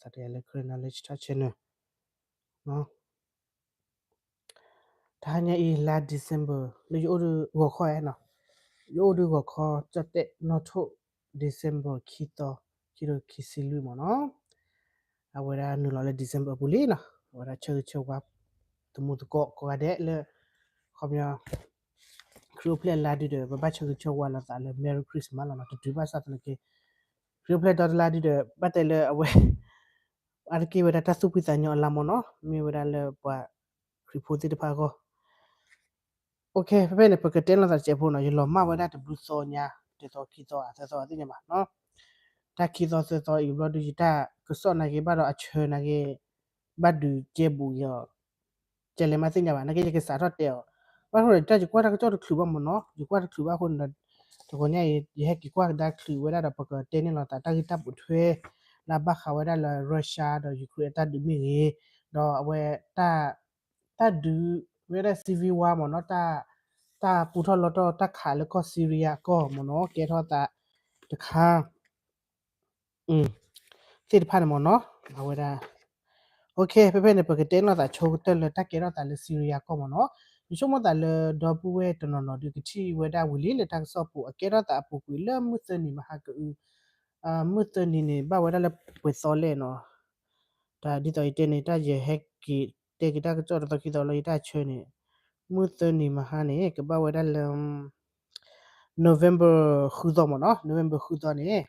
သးတယၤလၢ Karen Knowledge Talk Channel နီၤ. တဟါညါအံၤ လါ December လၢယအိၣ်ဒုးဂီၤခီဧါနီၤ, ယအိၣ်ဒုးဂီၤခီ ကၠီၣ်တဲၣ်နီၣ်ထိၣ် December ခံသီ ခံကထိခံဆံလွံၢ်မ့ၢ်နီၤ. အဝဲဒၣ်နုာ်လီၤလၢ December အပူၤလံနီၤ, အဝဲဒၣ်ဆၢဂ့ၤဆၢဝါ သမူသကိးကိးဂၤဒဲးလၢ ခီပညီ ခရံာ်အိၣ်ဖျဲၣ်လါဒုဒီး ပဘၣ်ဆၢဂ့ၤဆၢဝါလိာ်သးလၢ Merry Christmas လီၤနီၤ, တတုၤဘၣ်ဆၣ်သနာ်က့ ခရံာ်အိၣ်ဖျဲၣ်ဒီတလါဒုဒီး ဘၣ်တဲလၢအဝဲ အါတက့ၢ်ဝဲဒၣ်တၢ်သူၣ်ဖှံသးညီအလါမ့ၢ်နီၤ, မ့ၢ်ဝဲဒၣ်လၢပှၤခရံာ်ဖိသ့ၣ်တဖၣ်အဂီၢ်. အိၣ်ခ့ ဖဲဖဲန့ၣ် ပကတဲလိာ်သးတစဲးဖိနီၤ, ယလီၤမၢ်ဝဲဒၣ်တဘျုးသီညါ, တသီခံသီအသၢသီအသ့ၣ်ညါဘၣ်နီၤ. တၢ်ခံသီသၢသီအံၤဘျီဒုး ယတၢ်ကစီၣ်နာ်က့ ဘၣ်ဒီးအဆၢနာ်က့ ဘၣ်ဒုးကဲဘူးက့ၤအီၤ ကဲလဲၤမးသ့ၣ်ညါဘၣ်, နာ်က့ယကစးထီၣ်တဲအီၤ. ဘၣ်ဃိန့ၣ် တၢ်ယကွၢ်တၢ်ကစီၣ်တချုးဘၣ်မ့ၢ်နီၤ, ယကွၢ်တချုးဘၣ်အဃိန့ၣ်ဒီး တဂီၤညါအံၤ ယဟဲက့ၤကွၢ်ကဒါချုးဝဲဒၣ်ဒီး ပကတဲန့ၢ်လိာ်သးတၢ်ဂ့ၢ်တၢ်ပိာ်ထွဲ လၢအဘၣ်ဃးဝဲဒၣ်လၢ Russia ဒီး Ukraine အတၢ်ဒုးမ့ၢ်ဂ့ၤ, ဒီးအဝဲ တၢ်ဒုးဝဲဒၣ် civil war မ့ၢ်နီၤ, တၢ်ပူထီၣ်လီထီၣ်တၢ်ခးလၢကီၢ် Syria အကီၢ်မ့ၢ်နီၤ, ကဲထီၣ်သးတခါ သ့ၣ်တဖၣ်န့ၣ်မ့ၢ်နီၤ, အဝဲဒၣ် အိၣ်ခ့ ဖဲဖဲန့ၣ် ပကတဲလိာ်သးဆိကတၢၢ်လၢတၢ်ကဲထီၣ်သးလၢ Syria ကီၢ်မ့ၢ်နီၤ, ယဆိကမိၣ်သးလၢဒီပုၢ်ဝဲၢ်တနီၤနီၤဒုးကထံၣ်ဝဲဒၣ်ဝံၤလံလၢတၢ်ကစီၣ်ပူၤ အကဲထီၣ်သးအပူၤကွံာ်လၢမုၢ်သၢနံၤမဟါကအု မုၢ်သၢနံၤန့ၣ် ဘၣ်ဝဲဒၣ်လၢပှဲၤသီလဲၣ်နီၤ, တၢ်ဒ်သိးယတဲန့ၣ် တၢ်ယဟဲက့ၤတဲက့ၤတၢ်ကစီၣ်တသီခံသီလၢယတၢ်ဆၢန့ၣ်, မုၢ်သၢနံၤမဟါန့ၣ် ကဘၣ်ဝဲဒၣ်လၢ November ဃုသီမ့ၢ်နီၤ, November ဃုသီန့ၣ်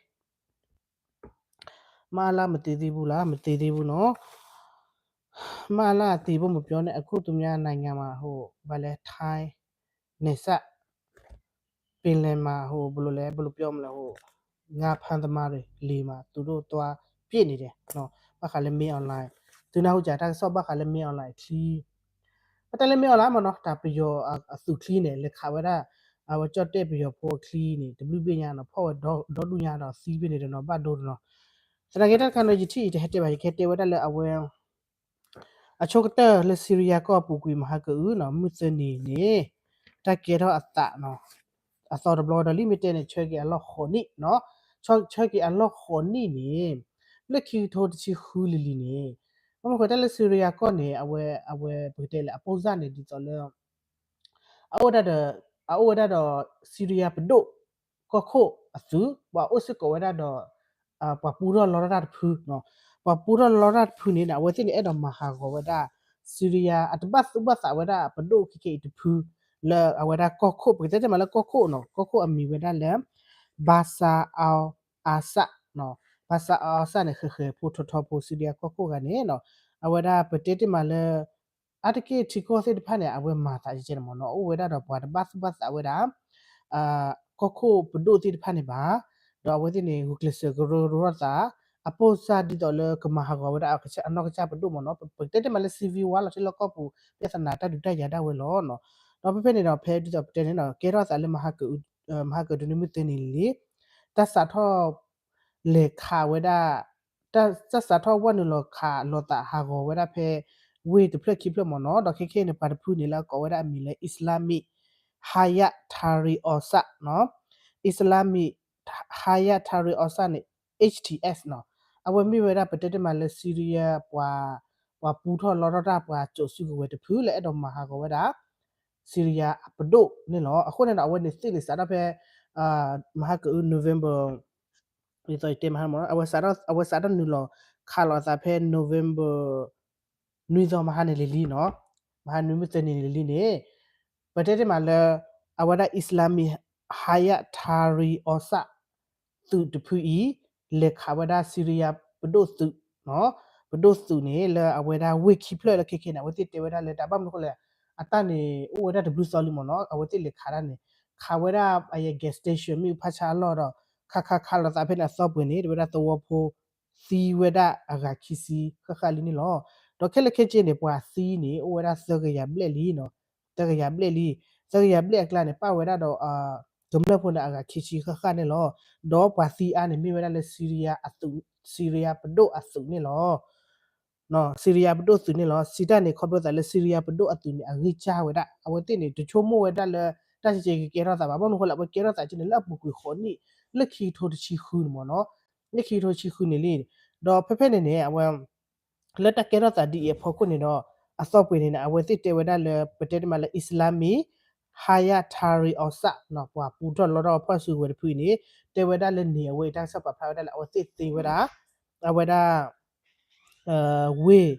မအလၢမတသ့ဘူးလၢ မတသ့ဘူးနီၤ, မအလၢအသ့ဘူးမပြောနဲ့ အခုသူများနိုင်ငံမှာ ဟို ဘာလဲ ထိုင်းနယ်စပ် ပင်လယ်မှာ ဟို ဘယ်လိုလဲ ဘယ်လိုပြောမလဲ ဟို ငါးဖမ်းသမားတွေ လှေမှာ သူတို့သွားပစ်နေတယ် ဘၣ်ဃးလၢ မင်းအောင်လှိုင် သုနၢ်ဟူကၠးတၢ်ကစီၣ်ဘၣ်ဃးလၢ မင်းအောင်လှိုင် အချံ ပတဲလၢ မင်းအောင်လှိုင် မ့ၢ်နီၤ တၢ်ပယီၤအသုးချံန့ၣ် လဲၤခးဝဲဒၣ် အဝဲကၠီၣ်တဲၣ်ပယီၤဖိအချံန့ၣ် တဘျုးဘ့ၣ်ညါနီၤ ဖီၣ်ဝဲဒီဒူၣ်ညါဒီးသံဖဲန့ၣ်တနီၤဘၣ်ဒိတနီၤ, သနာ်က့တၢ်တခါနီၤ ယထံၣ်အံၤတဟဲတဲဘၣ် ယကဟဲတဲဝဲဒၣ်လၢအဝဲ အဆိကတၢၢ်လၢ Syria ကီၢ်အပူၤကွံာ်မဟါကအုနီၤ မုၢ်သၢနံၤန့ၣ် တၢ်ကဲထီၣ်အသးနီၤ အသီတဘျီဒီးလံမ့ၢ်တဲန့ၣ် ဆၢက့ၤအလီၢ်ဃိးနံၣ်နီၤ, ဆၢက့ၤအလီၢ်ဃိးနံၣ်န့ၣ် လၢခံကထိတဆံဃုလံၤလံၤန့ၣ် ဘၣ်မနုၤဃိတၢ်လၢ Syria ကီၢ်န့ၣ် အဝဲ အဝဲပကတဲလၢအပိၢ်စၢ်န့ၣ် ဒ်သိးလၢ အအိၣ်ဝဲဒၣ်ဒီး အအိၣ်ဝဲဒၣ်ဒီး Syria ပဒိၣ် ကီၢ်ခိၣ်အသုး ပှၤအိၣ်စ့ၢ်ကီးဝဲဒၣ်ဒီး ပှၤပူထီၣ်လီထီၣ်တၢ်တဖု ပှၤပူထီၣ်လီထီၣ်တၢ်တဖုန့ၣ် အဝဲသ့ၣ်န့ၣ် အဲၣ်ဒိးမၤဟးဂီၤဝဲဒၣ် Syria အတဘၣ်သူၣ်ဘၣ်သးဝဲဒၣ်ပဒိၣ်ခဲခဲအံၤတဖု လၢအဝဲဒၣ်ကီၢ်ခိၣ် ပကတဲတ့ၢ်မးလၢကီၢ်ခိၣ်နီၤ ကီၢ်ခိၣ်အမံၤဝဲဒၣ်လၢ Bashar al-Assad နီၤ Bashar al-Assad န့ၣ် ဃဲၤဃဲၤဖိထီထီဖိ Syria ကီၢ်ခိၣ်ဂၤန့ၣ်နီၤ အဝဲဒၣ်ပတဲတ့ၢ်မးလၢ အါတက့ၢ်ထံကီၢ်သ့ၣ်တဖၣ်န့ၣ် အဝဲမၤသးကဲကဲန့ၣ်မ့ၢ်နီၤ အိၣ်ဝဲဒၣ်ဒီးပှၤတဘၣ်သူၣ်ဘၣ်သးဝဲဒၣ် ကီၢ်ခိၣ်ပဒိၣ်သ့ၣ်တဖၣ်န့ၣ်ဘၣ်, ဒီးအဝဲသ့ၣ်န့ၣ် ဂုာ်ကျဲးစၢးကရၢကရိထီၣ်သး အပိၢ်စၢ်ဒ်သိးလၢကမၤဟးဂီၤဝဲဒၣ်အနီၢ်ကစၢ်ပဒိၣ်မ့ၢ်နီၤ ပကတဲတ့ၢ်မးလၢ civil war လီၤ ထံလီၢ်ကီၢ်ပူၤ ပြဿနာတၢ်ဒုးတၢ်ယၤဒၣ်ဝဲလီၤနီၤ, ဒီးဖဲဖဲန့ၣ်ဒီး ဖဲဒ်သိးပတဲန့ၣ်နီၤ ကဲထီၣ်သးလၢ မဟါကဒုန့ၣ်မုၢ်သၢနံၤလံ တၢ်စးထီၣ် လဲၤခးဝဲဒၣ် တၢ်စးထီၣ်ဝဲနုာ်လီၤခးလိာ်သးဟးဂီၤဝဲဒၣ်ဖဲ ဝ့ၢ်တဖျၢၣ်ခံဖျၢၣ်မ့ၢ်နီၤ ဒီးခဲခဲအံၤန့ၣ် ပှၤတဖုန့ၣ်လၢအကိးဝဲဒၣ်အမံၤလၢ Islamic Hayat Tahrir al-Sham နီၤ Islamic Hayat Tahrir al-Sham န့ၣ် H T S နီၤ အဝဲမ့ၢ်ဝဲဒၣ်ပတဲတ့ၢ်မးလၢ Syria ပှၤ ပှၤပူထီၣ်လီထီၣ်တၢ်ပှၤကၠိးစုကဝဲၤတဖု လၢအဲၣ်ဒိးမၤဟးဂီၤဝဲဒၣ် Syria အပဒိၣ်န့ၣ်လီၤ. အဃိန့ၣ်ဒီး အဝဲန့ၣ်သ့ၣ်န့ၣ်စးထီၣ်ဖဲ မဟါကအု November ဒ်သိးယတဲမးမ့ၢ်နီၤ အဝဲစးထီၣ်နုာ်လီၤခးလိာ်အသးဖဲ November နွံသီမဟါန့ၣ်လံလံနီၤ မဟါနွံမုၢ်သၢနံၤန့ၣ်လံလံန့ၣ် ပတဲတ့ၢ်မးလၢ အဝဲဒၣ် Islamic Hayat Tahrir al-Sham သုးတဖုအံၤ လဲၤခးဝဲဒၣ် Syria ပဒိၣ်သုး ပဒိၣ်သုးန့ၣ် လၢအဝဲဒၣ်ဝ့ၢ်ခံဖျၢၣ်လၢခဲခဲန့ၣ် အဝဲသ့ၣ်တဲဝဲဒၣ်လၢတၢ်ဘၣ်မနုၤအဃိလဲၣ် အတၢ်န့ၣ် အိၣ်ဝဲဒၣ်တဘျုးသီလံမ့ၢ်နီၤ အဝဲသ့ၣ်လဲၤခးဒၣ်န့ၣ် ခးဝဲဒၣ်အယဲၢ် gas station မ့ၣ်အူဖးဆါအလီၢ်ဒီး ခးခးခးလိာ်သးဖဲန့ၣ်အသီပှဲၤန့ၣ် တဝဲဒၣ်သဝီဖိသံဝဲဒၣ်အဂၤခံဆံဃၣ်ဃၣ်လံန့ၣ်လီၤ. ဒီးခဲလၢာ်ခဲဆ့န့ၣ် ပှၤသံန့ၣ် အိၣ်ဝဲဒၣ်သၢကယၤဘျဲၣ်လံ သၢကယၤဘျဲၣ်လံ သၢကယၤဘျဲၣ်အကျါန့ၣ် ပၣ်ဝဲဒၣ်ဒီး ကမျၢၢ်ဖိန့ၣ်အဂၤခံဆံဃၣ်ဃၣ်န့ၣ်လီၤ. ဒီးပှၤသံအါန့ၣ်မ့ၢ်ဝဲဒၣ်လၢ Syria အသုး Syria ပဒိၣ်အသုးန့ၣ်လီၤ. Syria ပဒိၣ်သုးန့ၣ်လီၤ. စံးတၢ်န့ၣ် ခီဖျိသးလၢ Syria ပဒိၣ်အသုးန့ၣ် အဂံၢ်စၢ်ဝဲဒၣ် အဝဲသ့ၣ်န့ၣ် တဆိကမိၣ်ဝဲဒၣ်လၢ တၢ်ကဲကဲကဲထီၣ်သးဘၣ် ဘၣ်မနုၤအဃိလဲၣ် အဝဲကဲထီၣ်သးကဲန့ၣ် လၢအပူၤကွံာ်ဃိးနံၣ် လၢခံကထိတဆံဃုန့ၣ်မ့ၢ်နီၤ လၢခံကထိတဆံဃုန့ၣ်လံ ဒီးဖဲဖဲန့ၣ်န့ၣ် အဝဲ လၢတၢ်ကဲထီၣ်သးဒ်အံၤအဖီခိၣ်န့ၣ်ဒီး အသီပှဲၤန့ၣ်န့ၣ် အဝဲသ့ၣ်တဲဝဲဒၣ်လၢ ပတဲတမးလၢ Islami Hayat Tahrir al-Sham နီၤ ပှၤပူထီၣ်လီထီၣ်ဖီၣ်စုကဝဲၤတဖုအံၤန့ၣ် တဲဝဲဒၣ်လၢန့ၣ် အဝဲအံၤတၢ်ကစီၣ်ပာ်ဖျါဝဲဒၣ်လၢ အဝဲသ့ၣ်သ့ဝဲဒၣ် အဝဲဒၣ် ဝ့ၢ်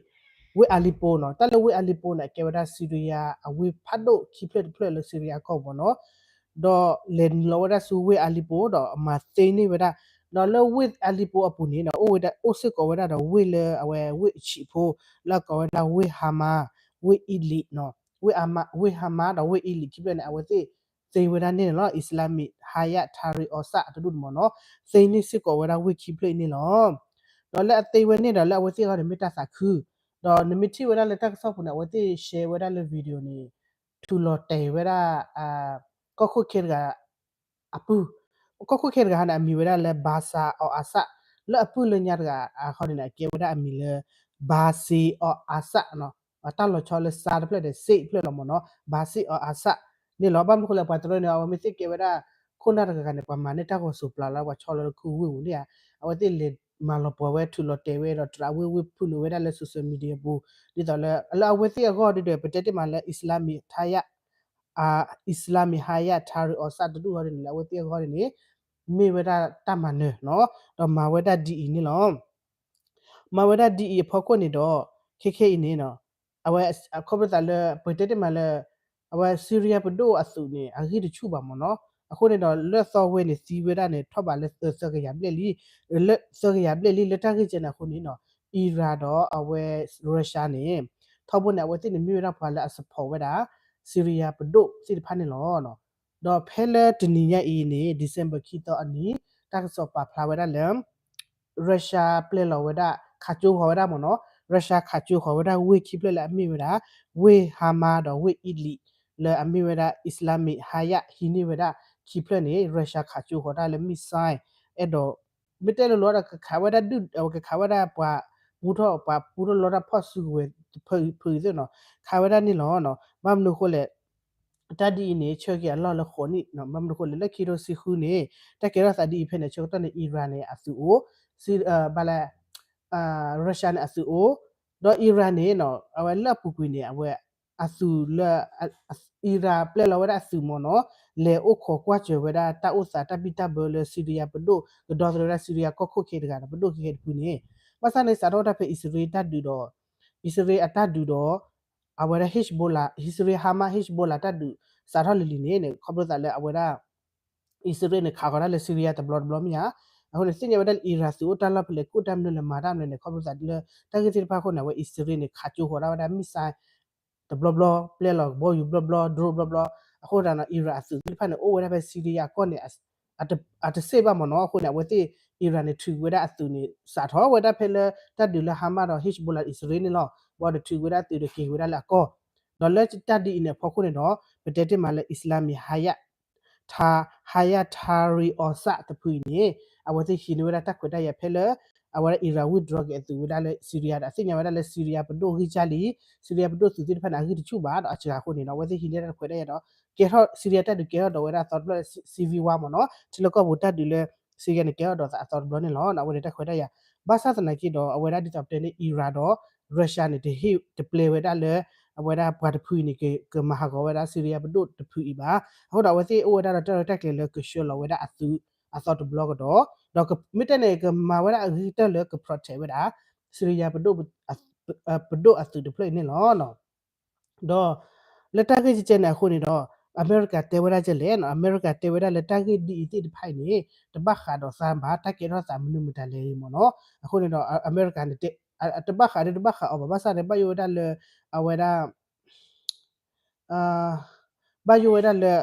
ဝ့ၢ်အၤလံပိနီၤ တၢ်လၢဝ့ၢ်အၤလံပိန့ၣ် အကဲဝဲဒၣ် Syria အဝ့ၢ်ဖးဒိၣ်ခံဖျၢၣ်တဖျၢၣ်လၢ Syria ကီၢ်ပူၤနီၤ ဒီးလဲၤနုာ်လီၤဝဲဒၣ်ဆူဝ့ၢ်အၤလံပိ ဒီးအမၤသ့န့ၢ်ဝဲဒၣ် ဒီးလၢဝ့ၢ်အၤလံပိအပူၤန့ၣ်နီၤ အိၣ်ဝဲဒၣ် အိၣ်စ့ၢ်ကီးဝဲဒၣ်ဒီးဝ့ၢ်လၢအဝဲဝ့ၢ်အဆံးဖိ လၢအကိးဝဲဒၣ်ဝ့ၢ်ဟါမါ ဝ့ၢ်အ့လံနီၤ ဝ့ၢ်ဟါမါဒီးဝ့ၢ်အ့လံခံဖျၢၣ်န့ၣ် အဝဲသ့ၣ်သ့ဝဲဒၣ်န့ၣ်လီၤ Islami Hayat Tahrir al-Sham အတဒူၣ်န့ၣ်မ့ၢ်နီၤ သ့န့ၢ်စ့ၢ်ကီးဝဲဒၣ်ဝ့ၢ်ခံဖျၢၣ်အံၤန့ၣ်လီၤ ဒီးလၢအသ့ဝဲန့ၣ်ဒီးလၢအဝဲသ့ၣ်အဂီၢ်န့ၣ် မ့ၢ်တၢ်သးခု ဒီးနမ့ၢ်ထံၣ်ဝဲဒၣ်လၢတၢ်ကစီၣ်ပူၤန့ၣ် အဝဲသ့ၣ် share ဝဲဒၣ်လၢ video န့ၣ် ထုးလီၤတဲာ်ဝဲဒၣ် ကီၢ်ခိၣ်ခဲတဂၤ အပုၢ် ကီၢ်ခိၣ်ခဲတဂၤန့ၣ် အမံၤဝဲဒၣ်လၢ Bashar al-Assad လၢအပုၢ်လၢညါတဂၤအဃိန့ၣ် အကဲဝဲဒၣ်အမံၤလၢ Bashar al-Assad နီၤ တၢ်လီၤဆီလၢ Shar တဖျၢၣ်ဒီး Shar တဖျၢၣ်လီၤမ့ၢ်နီၤ Bashar al-Assad န့ၣ်လီၤ ဘၣ်မနုၤဃိလဲၣ် ပှၤတရၢန့ၣ် အဝဲမ့ၢ်သ့ၣ်ကဲဝဲဒၣ် ခိၣ်နၢ်တဂၤဂၤန့ၣ် ပှၤမၤန့ၢ်တၢ်ဂီၤစိးပျၤလၢပှၤဆီလီၤလၢခူဝ့ၢ်ပူၤန့ၣ်ဧါ အဝဲသ့ၣ်လဲၤမၤလီၤပှီၢ်ဝဲ ထုးလီၤတဲာ်ဝဲဒီးတရးဝ့ၢ်ဝ့ၢ်ဖုၣ်နုာ်ဝဲဒၣ်လၢ social media ပူၤ ဒ်သိးလၢ လၢအဝဲသ့ၣ်အဂီၢ်ဒ်ဒီး ပတဲတ့ၢ်မးလၢ Islami Hayat Islami Hayat Tahrir al-Sham တဒူၣ်အဂီၢ်ဒ်န့ၣ် လၢအဝဲသ့ၣ်အဂီၢ်ဒ်န့ၣ် မ့ၢ်ဝဲဒၣ်တၢ်မၤနၢၤနီၤ ဒီးမၤဝဲဒၣ်ဒ်အံၤန့ၣ်လီၤ မၤဝဲဒၣ်ဒ်အံၤအဖီခိၣ်န့ၣ်ဒီး ခဲခဲအံၤန့ၣ်နီၤ အဝဲ ခီဖျိသးလၢ ပတဲတ့ၢ်မးလၢ အဝဲ Syria ပဒိၣ်အသုးန့ၣ် အဂံၢ်တဆူၣ်ဘၣ်မ့ၢ်နီၤ အဃိန့ၣ်ဒီး လၢသီဝဲန့ၣ်သံဝဲဒၣ်န့ၣ် ထီၣ်ဘးလၢသၢကယၤဘျဲၣ်လံ လၢသၢကယၤဘျဲၣ်လံ လၢတၢ်ဂ့ၢ်ကဲန့ၣ်အဃိန့ၣ်နီၤ Iran ဒီးအဝဲ Russia န့ၣ် ထီဘိန့ၣ် အဝဲသ့ၣ်န့ၣ်မ့ၢ်ဝဲဒၣ်ပှၤလၢအ support ဝဲဒၣ် Syria ပဒိၣ်သ့ၣ်တဖၣ်န့ၣ်လီၤ ဒီးဖဲလၢတနံၤညါအံၤန့ၣ် December ခံသီအနံၤ တၢ်ကစီၣ်ပာ်ဖျါဝဲဒၣ်လၢ Russia ပျဲလီၤဝဲဒၣ် ခးကၠိဃီၤဝဲဒၣ်မ့ၢ်နီၤ Russia ခးကၠိဃီၤဝဲဒၣ်ဝ့ၢ်ခံဖျၢၣ်လၢအမ့ၢ်ဝဲဒၣ် ဝ့ၢ် Hama ဒီးဝ့ၢ် Idlib လၢအမ့ၢ်ဝဲဒၣ် Islami Hayat ဟံးန့ၢ်ဝဲဒၣ်ခံဖျၢၣ်န့ၣ် Russia ခးကၠိဃီၤတၢ်လၢ missile အဲၣ်ဒိး မ့ၢ်တဲလိၤလိၤဒီးကခးဝဲဒၣ်ဒုၣ် အဝဲကခးဝဲဒၣ်ပှၤပူထီၣ် ပှၤပူထီၣ်လီတၢ်ဖီၣ်စုကဝဲၤဖုးသ့ၣ်နီၤ ခးဝဲဒၣ်န့ၣ်လီၤ. ဘၣ်မနုၤအဃိလဲၣ် တၢ်ဒ်အံၤန့ၣ် ဆၢက့ၤအလီၢ်လၢဃိးနံၣ် ဘၣ်မနုၤအဃိလဲၣ် လၢခံထိဆံဃုန့ၣ် တၢ်ကဲထီၣ်သးဒ်အံၤဖဲန့ၣ် ဆၢကတီၢ်န့ၣ် Iran န့ၣ် အသုးအိၣ် ဘၣ်လဲၣ် Russia န့ၣ် အသုးအိၣ် ဒီး Iran န့ၣ် အဝဲလၢအပူၤကွံာ်န့ၣ် အဝဲအသုးလၢ Iran ပျဲလီၤဝဲဒၣ်အသုးမ့ၢ်နီၤ လဲၤအိၣ်ခိးကွၢ်စၢၤဝဲဒၣ်တၢ်အိၣ်သးတၢ်ဘံၣ်တၢ်ဘၢလၢ Syria ပဒိၣ် ကဒီသဒၢဝဲဒၣ် Syria ကီၢ်ခိၣ်ခဲတဂၤဒီး ပဒိၣ်ခဲခဲတဖုန့ၣ် ဘၣ်ဆၣ်န့ၣ် စးထီၣ်ဝဲဒၣ်ဖဲအံၣ်စရ့လးတၢ်ဒုးဒီး အံၣ်စရ့လးအတၢ်ဒုးဒီး အဝဲဒၣ် Hezbollah အံၣ်စရ့လး Hamas Hezbollah တၢ်ဒုးစးထီၣ်လံၤလံၤန့ၣ် ခီဖျိသးလၢအဝဲဒၣ် အံၣ်စရ့လးန့ၣ် ခးဃီၤတၢ်လၢ Syria တဘျီတဘျီမ့ၢ်ဧါ. အဃိန့ၣ် သ့ၣ်ညါဝဲဒၣ်လၢ Iran သုးအိၣ်တၢ်လီၢ်ဖဲလဲၣ် ကအိၣ်တၢ်မနုၤလဲၣ် မၤတၢ်မနုၤလဲၣ်န့ၣ် ခီဖျိသးလၢ တၢ်ဂ့ၢ်သ့ၣ်တဖၣ်အဃိန့ၣ် အဝဲအံၣ်စရ့လးန့ၣ် ခးကၠိဃီၤဒၣ်ဝဲဒၣ် missile တဘျီဘျီ ပျဲလီၤကဘီယူၤဘျီဘျီ drone ဘျီဘျီ. အဃိသတးဒီး Iran အသုးသ့ၣ်တဖၣ်န့ၣ် အိၣ်ဝဲဒၣ်ဖဲ Syria ကီၢ်န့ၣ် အတစ့ၢ်ဘၣ်မ့ၢ်နီၤ. အဃိန့ၣ် အဝဲသ့ၣ် Iran န့ၣ် ထုးဝဲဒၣ်အသုးန့ၣ် စးထီၣ်ဝဲဒၣ်ဖဲလၢ တၢ်ဒုးလၢ Hamas ဒီး Hezbollah အံၣ်စရ့လးန့ၣ်လီၤ. ဘၣ်ဒီးထုးဝဲဒၣ်အသုးဒီးက့ၤဝဲဒၣ်လၢအကီၢ် ဒီးလၢတၢ်ဒ်အံၤန့ၣ်အဖီခိၣ်န့ၣ်ဒီး ပတဲတ့ၢ်မးလၢ Islami Hayat Tahrir al-Sham တဖုအံၤန့ၣ် အဝဲသ့ၣ်ဟံးန့ၢ်ဝဲဒၣ်တၢ်ခွဲးတၢ်ယာ်ဖဲလၢ အဝဲဒၣ် Iran withdraw က့ၤအသုးဝဲဒၣ်လၢ Syria ဒီး အသ့ၣ်ညါဝဲဒၣ်လၢ Syria ပဒိၣ်ဂံၢ်စၢ်လံ Syria ပဒိၣ်သုးသ့ၣ်တဖၣ်န့ၣ် အဂံၢ်တဆူၣ်ဘၣ်ဒီးအစှၤအဃိန့ၣ်ဒီး အဝဲသ့ၣ်ဟံးန့ၢ်တၢ်ခွဲးတၢ်ယာ်ဒီး ကဲထီၣ် Syria တၢ်ဒုးကဲထီၣ်ဒီးဝဲဒၣ်အသီတဖျၢၣ် civil war မ့ၢ်နီၤ ထံလၢကီၢ်ပူၤတၢ်ဒုးလၢ Syria န့ၣ် ကဲထီၣ်ဒီးသးအသီတဘျီန့ၣ်လီၤ. အဝဲန့ၣ်တၢ်ခွဲးတၢ်ယာ် ဘၣ်ဆၣ်သနာ်က့ဒီး အဝဲဒၣ်ဒ်သိးပတဲလၢ Iran ဒီး Russia န့ၣ် တဟ့ၣ်တပျဲဝဲဒၣ်လၢ အဝဲဒၣ်ပှၤတဖုအံၤန့ၣ် ကမၤဟးဂီၤဝဲဒၣ် Syria ပဒိၣ်တဖုအံၤဘၣ်. အဃိဒီးအဝဲသ့ၣ်အိၣ်ဝဲဒၣ်ဒီးတၢ်ရဲၣ်တၢ်ကျဲၤလၢကဆှၢလီၤဝဲဒၣ်အသုးအသီတဘျီကဒီး ဒီးမ့ၢ်တဲန့ၣ် ကမၤဝဲဒၣ်အဂ့ၤကတၢၢ်လၢက protect ဝဲဒၣ် Syria ပဒိၣ်အသုးတဖျၢၣ်အံၤန့ၣ်လီၤ. ဒီးလၢတၢ်ဂ့ၢ်ကဲကဲန့ၣ်အဃိန့ၣ်ဒီး အမဲရကၤတဲဝဲဒၣ်ကဲလဲၣ် အမဲရကၤတဲဝဲဒၣ်လၢတၢ်ဂ့ၢ်ဒ်အံၤသ့ၣ်တဖၣ်အံၤန့ၣ် တဘၣ်ဃးဒီးသးဘၣ် တၢ်ကဲထီၣ်သးမနုၤမတၤလဲၣ်မ့ၢ်နီၤ. အဃိန့ၣ်ဒီး အမဲရကၤန့ၣ် တဘၣ်ဃးဒီးတဘၣ်ဃးအီၤဘၣ် ဘၣ်ဆၣ်န့ၣ် ဘၣ်ယိၣ်ဝဲဒၣ်လၢ အဝဲဒၣ် ဘၣ်ယိၣ်ဝဲဒၣ်လၢ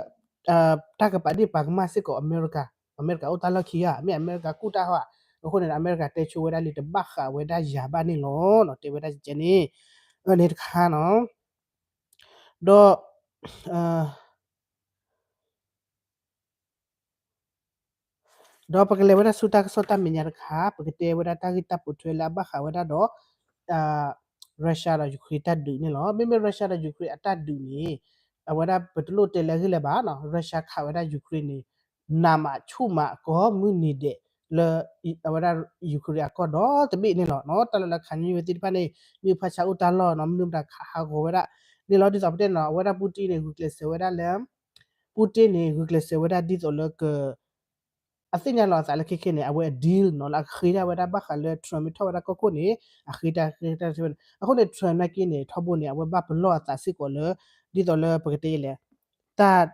တၢ်ကပာ်ဒ့ၣ်ပာ်ကမၣ်စ့ၢ်ကီးအမဲရကၤ, အမဲရကၤအိၣ်တၢ်လီၢ်ခံဂၤ မ့ၢ်အမဲရကၤကူၣ်တၢ်ဟီဧါ. အဃိန့ၣ်ဒီး အမဲရကၤတဲဆိဝဲဒၣ်လံ တဘၣ်ဃးဝဲဒၣ်ယၤဘၣ်န့ၣ်လီၤ. တဲဝဲဒၣ်ကဲန့ၣ် အန့ၣ်တခါနီၤ. ဒီး ဒီးပကလဲၤဝဲဒၣ်ဆူတၢ်ကစီၣ်တၢ်မဲာ်ညါတခါ ပကတဲဝဲဒၣ်တၢ်ဂ့ၢ်တၢ်ပိာ်ထွဲလၢအဘၣ်ဃးဝဲဒၣ်ဒီး Russia ဒီး Ukraine တၢ်ဒုးန့ၣ်လီၤ. မ့မ့ၢ် Russia ဒီး Ukraine အတၢ်ဒုးန့ၣ် အဝဲဒၣ်ပတလိၣ်တဲလၢအဂ့ၢ်လၢၤဘၣ်နီၤ Russia ခးဝဲဒၣ် Ukraine န့ၣ် နးမးဆူၣ်မးကိးမုၢ်နံၤဒဲး လၢအဝဲဒၣ် Ukraine အကီၢ်ဒီတဘ့ၣ်န့ၣ်လီၤနီၤ. တၢ်လၢလၢ Kharkiv သ့ၣ်တဖၣ်န့ၣ် မ့ၢ်ဖၣ်ဆါအိၣ်တၢ်လီၢ်နီၤ, မနုၤမတၤခးဟးဂီၤဝဲဒၣ်န့ၣ်လီၤ. ဒ်သိးပတဲန့ၣ်နီၤ အဝဲဒၣ် Putin န့ၣ် ဂုာ်ကျဲးစၢးဝဲဒၣ်လၢ Putin န့ၣ် ဂုာ်ကျဲးစၢးဝဲဒၣ်ဒ်သိးလၢက အသ့ၣ်ညါလီၤအသးလၢခဲခဲန့ၣ် အဝဲအ deal နီၤ လၢအဃ့ဒၣ်ဝဲဒၣ်ဘၣ်ဃးလၢ Trump မ့ၢ်ထီၣ်ဝဲဒၣ်ကီၢ်ခိၣ်န့ၣ် အဃ့တၢ်ဃ့တၢ်ဝဲန့ၣ် အဃိန့ၣ် Trump နာ်က့န့ၣ် ထီဘိန့ၣ် အဝဲဘၣ်ပလီၢ်အသးစ့ၢ်ကီးလၢ ဒ်သိးလၢပကတဲလဲၣ် တၢ်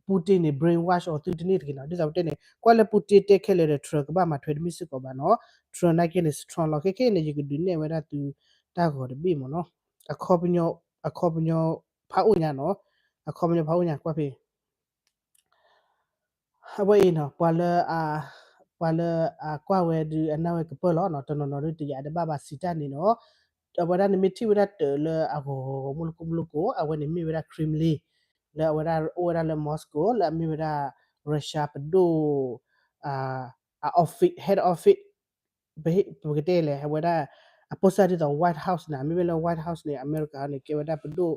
Putin န့ၣ် brainwash အီၤသုတန့ၢ်တဂ့ၤနီၤ. ဒ်သိးပတဲန့ၣ် ကွၢ်လၢ Putin တဲခဲလၢာ်ဒီး Trump ကဘၣ်မၤထွဲတမ့ၢ်စ့ၢ်ကီးဘၣ်နီၤ. Trump နာ်က့န့ၣ် strong လီၤ ခဲခဲန့ၣ် ယကဒုးနဲၣ်ဝဲဒၣ်သုတၢ်ဂီၤတဘ့ၣ်မ့ၢ်နီၤ. အခီပညီ အခီပညီဖးအိၣ်ညါနီၤ, အခီပညီဖးအိၣ်ညါကွၢ်ဖဲ အဝဲအံၤနီၤ ပှၤလၢ ပှၤလၢအကွၢ်ဝဲဒုးအနၢ်ဝဲကပၢၢ်လီၤနီၤ, တနီၤနီၤဒုးတယာ်တဘၣ်ဘၣ်စံးတၢ်န့ၣ်နီၤ. အဝဲဒၣ်န့ၣ်မ့ၢ်ထံၣ်ဝဲဒၣ်တၢးလၢအဂီၤဂီၤမူလိကိၣ်မူလိကိၣ် အဝဲန့ၣ်မ့ၢ်ဝဲဒၣ် Kremlin လၢအဝဲဒၣ်အိၣ်ဝဲဒၣ်လၢ Moscow လၢအမ့ၢ်ဝဲဒၣ် Russia ပဒိၣ် အ office, head office ပကတဲလဲၣ် အဝဲဒၣ် အပိစၢ်ဒ်သိး White House န့ၣ် မ့မ့ၢ်လၢ White House န့ၣ် အမဲရကၤန့ၣ် ကဲဝဲဒၣ်ပဒိၣ်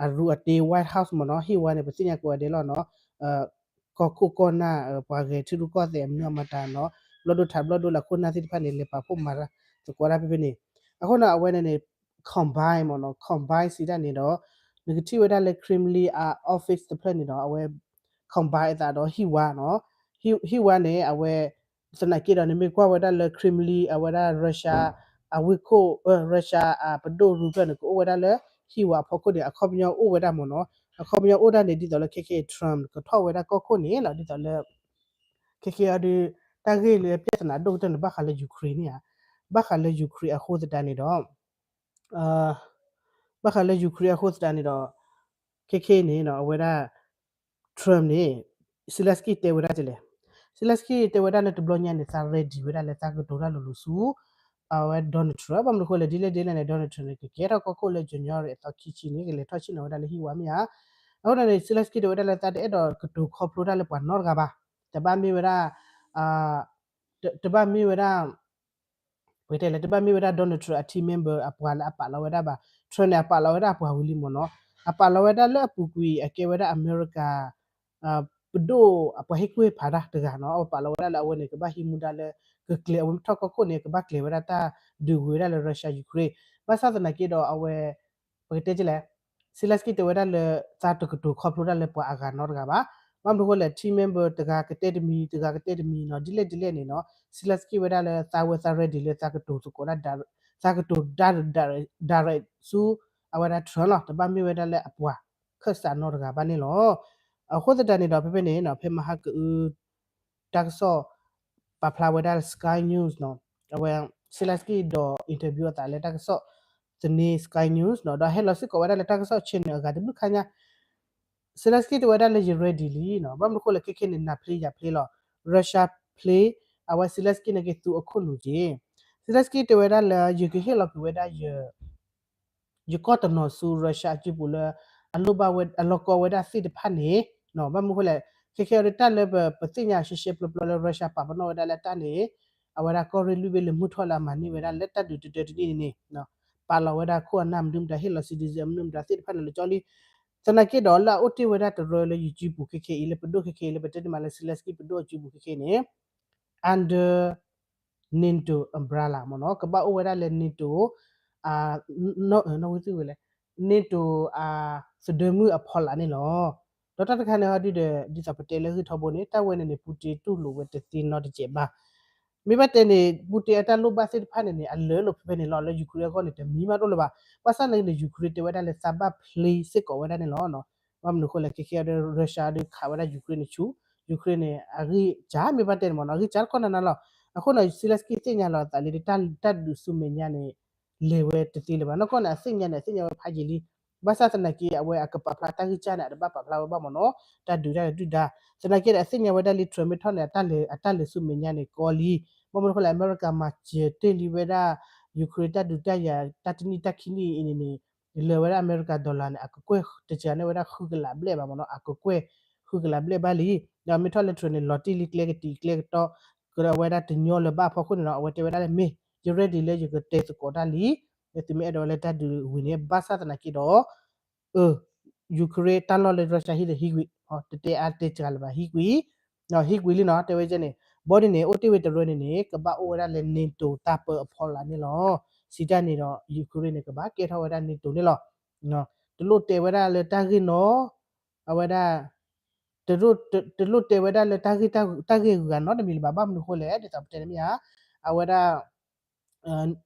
အရူအတ့ White House မ့ၢ်နီၤ. ဟံၣ်ဝါန့ၣ် ပသ့ၣ်ညါကိးဂၤဒဲးလီၤနီၤ, ကီၢ်ခိၣ်ကီၢ်နၢ် ပှၤဂဲၤထံရူၢ်ကီၢ်သဲးအမနုၤအမတၤနီၤ, ဘျီၣ်ဒိၣ်ထးဘျီၣ်ဒိၣ်လၢခိၣ်နၢ်သ့ၣ်တဖၣ်န့ၣ် လဲၤပာ်ဖှိၣ်မၤသကိးတၢ်ဖဲဖဲန့ၣ်. အဃိန့ၣ် အဝဲန့ၣ်န့ၣ် combine မ့ၢ်နီၤ, combine စံးတၢ်န့ၣ်ဒီး နကထံၣ်ဝဲဒၣ်လၢ Kremlin အ office တဖျၢၣ်န့ၣ်ဒီး အဝဲ combine အသးဒီးဟံၣ်ဝါနီၤ. ဟံၣ်ဝါန့ၣ် အဝဲ သနာ်က့ဒီး နမ့ၢ်ကွၢ်ဝဲဒၣ်လၢ Kremlin အဝဲဒၣ် Russia အဝ့ၢ်ခိၣ် Russia အပဒိၣ်ရူဖျၢၣ်န့ၣ် ကအိၣ်ဝဲဒၣ်လၢဟံၣ်ဝါအဖီခိၣ်န့ၣ် အခီပညီအိၣ်ဝဲဒၣ်မ့ၢ်နီၤ. အခီပညီအိၣ်ဒၣ်န့ၣ် ဒ်သိးလၢခဲခဲအံၤ Trump ကထီၣ်ဝဲဒၣ်ကီၢ်ခိၣ်န့ၣ်လီၤ. ဒ်သိးလၢ ခဲခဲအံၤဒီး တၢ်ဂ့ၢ်လၢ ပြဿနာ ဒိၣ်ကတၢၢ်န့ၣ် ဘၣ်ဃးလၢ Ukraine န့ၣ်ဧါ, ဘၣ်ဃးလၢ Ukraine အဃိသတးန့ၣ်ဒီး ဘၣ်ဃးလၢ Ukraine အဃိသတးန့ၣ်ဒီး ခဲခဲအံၤန့ၣ် အဝဲဒၣ် Trump န့ၣ် Zelensky တဲဝဲဒၣ်ဒ်လဲၣ်. Zelensky တဲဝဲဒၣ်လၢတဘျီညါန့ၣ် သး ready ဝဲဒၣ်လၢသးကတိၤတၢ်လိၤလိၤဆူ အဝဲ Donald Trump ဘၣ်မနုၤအဃိလဲၣ် ဒ်လဲၣ်ဒ်လဲၣ်န့ၣ် Donald Trump န့ၣ် ကကဲထီၣ်ကီၢ်ခိၣ်လၢ January အသီခံဆံန့ၣ် ကလဲၤထီၣ်ဆ့ၣ်နီၤဝဲဒၣ်လၢဟံၣ်ဝါမ့ၢ်ဧါ. အဃိန့ၣ် Zelensky တဲဝဲဒၣ်လၢသးတအဲၣ်ဒိးကတိၤခီဖျိတၢ်လၢပှၤနီတဂၤဘၣ်. တဘၣ်မ့ၢ်ဝဲဒၣ် တဘၣ်မ့ၢ်ဝဲဒၣ် ပကတဲလဲၣ် တဘၣ်မ့ၢ်ဝဲဒၣ် Donald Trump အ team member အပှၤလၢအပာ်လီၤဝဲဒၣ်ဘၣ်. Trump န့ၣ် အပာ်လီၤဝဲဒၣ်အပှၤဝံၤလံမ့ၢ်နီၤ. အပာ်လီၤဝဲဒၣ်လၢအပူၤကွံာ် အကဲဝဲဒၣ်အမဲရကၤ ပဒိၣ်အပှၤဟ့ၣ်ကူၣ်ဟ့ၣ်ဖးတၢ်တဂၤနီၤ. အပာ်လီၤဝဲဒၣ်လၢအဝဲန့ၣ် ကဘၣ်ဟံးမူဒါလၢ ကကျဲၤအဝဲမ့ၢ်ထီၣ်ကီၢ်ခိၣ်န့ၣ် ကဘၣ်ကျဲၤဝဲဒၣ်တၢ်ဒုးဝဲဒၣ်လၢ Russia Ukraine. ဘၣ်ဆၣ်သနာ်က့ဒီးအဝဲ ပကတဲဒ်လဲၣ် Zelensky တဲဝဲဒၣ်လၢ သးတကတိၤခီဖျိတၢ်လၢပှၤအဂၤနီတဂၤဘၣ်. ဘၣ်မနုၤအဃိလဲၣ် team member တဂၤကတဲတမံၤ တဂၤကတဲတမံၤနီၤ ဒ်လဲၣ်ဒ်လဲၣ်န့ၣ်နီၤ Zelensky ဝဲဒၣ်လၢသးဝဲသး ready လၢသးကတိၤသကိးဒၣ် သးကတိၤဒၣ် direct ဆူ အဝဲဒၣ် Trump လီၤ. တဘၣ်မ့ၢ်ဝဲဒၣ်လၢအပှၤခၢၣ်စးနီတဂၤဘၣ်န့ၣ်လီၤ. အဃိသတးန့ၣ်ဒီး ဖဲဖဲန့ၣ်နီၤ ဖဲမဟါကအု တၢ်ကစီၣ် ပာ်ဖျါဝဲဒၣ်လၢ Sky News နီၤ အဝဲ Zelensky ဒီး interview အသးလၢတၢ်ကစီၣ်သန့ Sky News နီၤ ဒီးဟဲလီၤစ့ၢ်ကီးဝဲဒၣ်လၢတၢ်ကစီၣ် channel အဂၤတဘျုးခါညါ Zelensky တဲဝဲဒၣ်လၢယ ready လံနီၤ ဘၣ်မနုၤအဃိလဲၣ် ခဲခဲန့ၣ် နၤဖျ့ယၤဖျ့လီၤ Russia ဖျ့ အဝဲ Zelensky န့ၣ်က့ၤသူအခိၣ်နူာ်က့ၤ Zelensky တဲဝဲဒၣ်လၢယကဟ့ၣ်လီၤကွံာ်ဝဲဒၣ်ယ ယကီၢ်တနီၤဆူ Russia အစုပူၤလၢ အလိၣ်ဘၣ်ဝဲ အလီၢ်ကီဝဲဒၣ်သ့ၣ်တဖၣ်န့ၣ် ဘၣ်မနုၤအဃိလဲၣ် ခဲခဲအံၤတၢ်လၢပသ့ၣ်ညါရှဲရှဲပျီပျီလၢ Russia ပာ်ပနီၣ်ဝဲဒၣ်လၢတၢ်န့ၣ် အဝဲဒၣ်ကီၢ်ရ့ၣ်လွံၢ်ဘ့ၣ်လၢမုၢ်ထီၣ်လၢအမၤန့ၢ်ဝဲဒၣ်လၢတၢ်ဒုးတတၢတနံၣ်န့ၣ်န့ၣ် ပာ်လီၤဝဲဒၣ်ခိၣ်အနၢ်မနုၤမတၤ ဟ့ၣ်လီၤ citizen မနုၤမတၤသ့ၣ်တဖၣ်န့ၣ်လၢကၠီလံ သနာ်က့ဒီးလၢအအိၣ်တ့ၢ်ဝဲဒၣ်တရၢလၢယစုပူၤခဲခဲအံၤ လၢပဒိၣ်ခဲခဲအံၤ လၢပတဲတမံၤလၢ Zelensky ပဒိၣ်အစုပူၤခဲခဲန့ၣ် under NATO umbrella မ့ၢ်နီၤ ကဘၣ်အိၣ်ဝဲဒၣ်လၢ NATO နီၣ်ဝံသုဝဲလဲၣ် NATO သဒၢမုၢ်အဖီလာ်န့ၣ်လီၤ. ဒီးတၢ်တခါန့ၣ်ဟီဒုဒီး ဒ်သိးပတဲလၢဂ့ၢ်ထီဘိန့ၣ် တၢ်ဝဲန့ၣ်န့ၣ် Putin တူၢ်လိာ်ဝဲတသ့နီတစဲးဘၣ်. မ့ၢ်ဘၣ်တဲန့ၣ် Putin အတၢ်လိၣ်ဘၣ်သ့ၣ်တဖၣ်န့ၣ်န့ၣ် အလၢလိာ်ဖဲဖဲန့ၣ်လီၤ လၢ Ukraine အဂီၢ်န့ၣ် တမံၤမးတအိၣ်လၢၤဘၣ်. ဘၣ်ဆၣ်န့ၣ်န့ၣ် Ukraine တဲဝဲဒၣ်လၢသးဘၣ်ဖျ့စ့ၢ်ကီးဝဲဒၣ်န့ၣ်လီၤ. ဘၣ်မနုၤအဃိလဲၣ် ခဲခဲအံၤ Russia ဒီးခးဝဲဒၣ် Ukraine န့ၣ်ဆူ Ukraine န့ၣ် အဂံၢ်စၢ်မ့ၢ်ဘၣ်တဲန့ၣ်မ့ၢ်နီၤ အဂံၢ်စၢ်တခီနၤနၤလီၤ. အဃိန့ၣ် Zelensky သ့ၣ်ညါလီၤအသးလၢ တၢ်ဒုးဆူမဲာ်ညါန့ၣ် လဲၤဝဲတသ့လၢၤဘၣ်. နီၢ်ကီၢ်န့ၣ် အသ့ၣ်ညါန့ၣ် အသ့ၣ်ညါဝဲဖးယံာ်လံ. ဘၣ်ဆၣ်သနာ်က့ အဝဲအကပာ်ဖျါတၢ်ဂံၢ်စၢ်န့ၣ် အတဘၣ်ပာ်ဖျါဝဲဘၣ်မ့ၢ်နီၤ တၢ်ဒုးတၢ်ဒုၣ်ဒါ သနာ်က့ဒီး အသ့ၣ်ညါဝဲဒၣ်လံ Trump မ့ၢ်ထီၣ်န့ၣ် အတၢ်လဲၤဆူမဲာ်ညါန့ၣ်ကီလံ. ဘၣ်မနုၤအဃိလဲၣ် အမဲရကၤမၤစၢၤတ့ၢ်လံဝဲဒၣ် Ukraine တၢ်ဒုးတၢ်ယၤ တၢ်တနံၣ်တၢ်ခံနံၣ်အံၤန့ၣ်န့ၣ် လၢာ်ဝဲဒၣ်အမဲရကၤ dollar န့ၣ် အကကွဲၢ်တစှၤန့ၢ်ဝဲဒၣ်ဃုကလးဘျဲၣ်ဘၣ်မ့ၢ်နီၤ အကကွဲၢ်ဃုကလးဘျဲၣ်ဘၣ်လံ. ဒီးမ့ၢ်ထီၣ်လၢ Trump န့ၣ် လီၤတံၢ်လံကျဲကတံၤကျဲကတီၤ ကဒီးဝဲဒၣ်တညီလၢၤဘၣ်အဖီခိၣ်န့ၣ်ဒီး အဝဲတဲဝဲဒၣ်လၢမ့ၢ် ယ ready လၢယကတဲသကိးတၢ်လံ လၢသုမ့ၢ်အဲၣ်ဒိးလၢတၢ်ဒုးဝံၤန့ၣ် ဘၣ်ဆၣ်သနာ်က့ဒီး Ukraine တၢ်လီၢ်လၢ Russia ဟံးဒီးဟံးကွံာ် တတဲအါတဲစှၤလၢၤဘၣ် ဟံးကွံာ် ဟံးကွံာ်လံနီၤ တဲဝဲဒ်န့ၣ် ဘီဒ်န့ၣ် အိၣ်တ့ၢ်ဝဲတရၢန့ၣ်န့ၣ် ကဘၣ်အိၣ်ဝဲဒၣ်လၢ NATO တၢ်ပၢအဖီလာ်န့ၣ်လီၤ. စံးတၢ်န့ၣ်ဒီး Ukraine န့ၣ် ကဘၣ်ကဲထီၣ်ဝဲဒၣ် NATO န့ၣ်လီၤ. တလိၣ်တဲဝဲဒၣ်လၢတၢ်ဂ့ၢ်နီၤ, အဝဲဒၣ် တလိၣ်တဲဝဲဒၣ်လၢတၢ်ဂ့ၢ် တၢ်ဂ့ၢ်အဂၤနီတမံၤလၢၤဘၣ်. ဘၣ်မနုၤအဃိလဲၣ် ဒ်သိးပတဲန့ၣ်မ့ၢ်ဧါ, အဝဲဒၣ်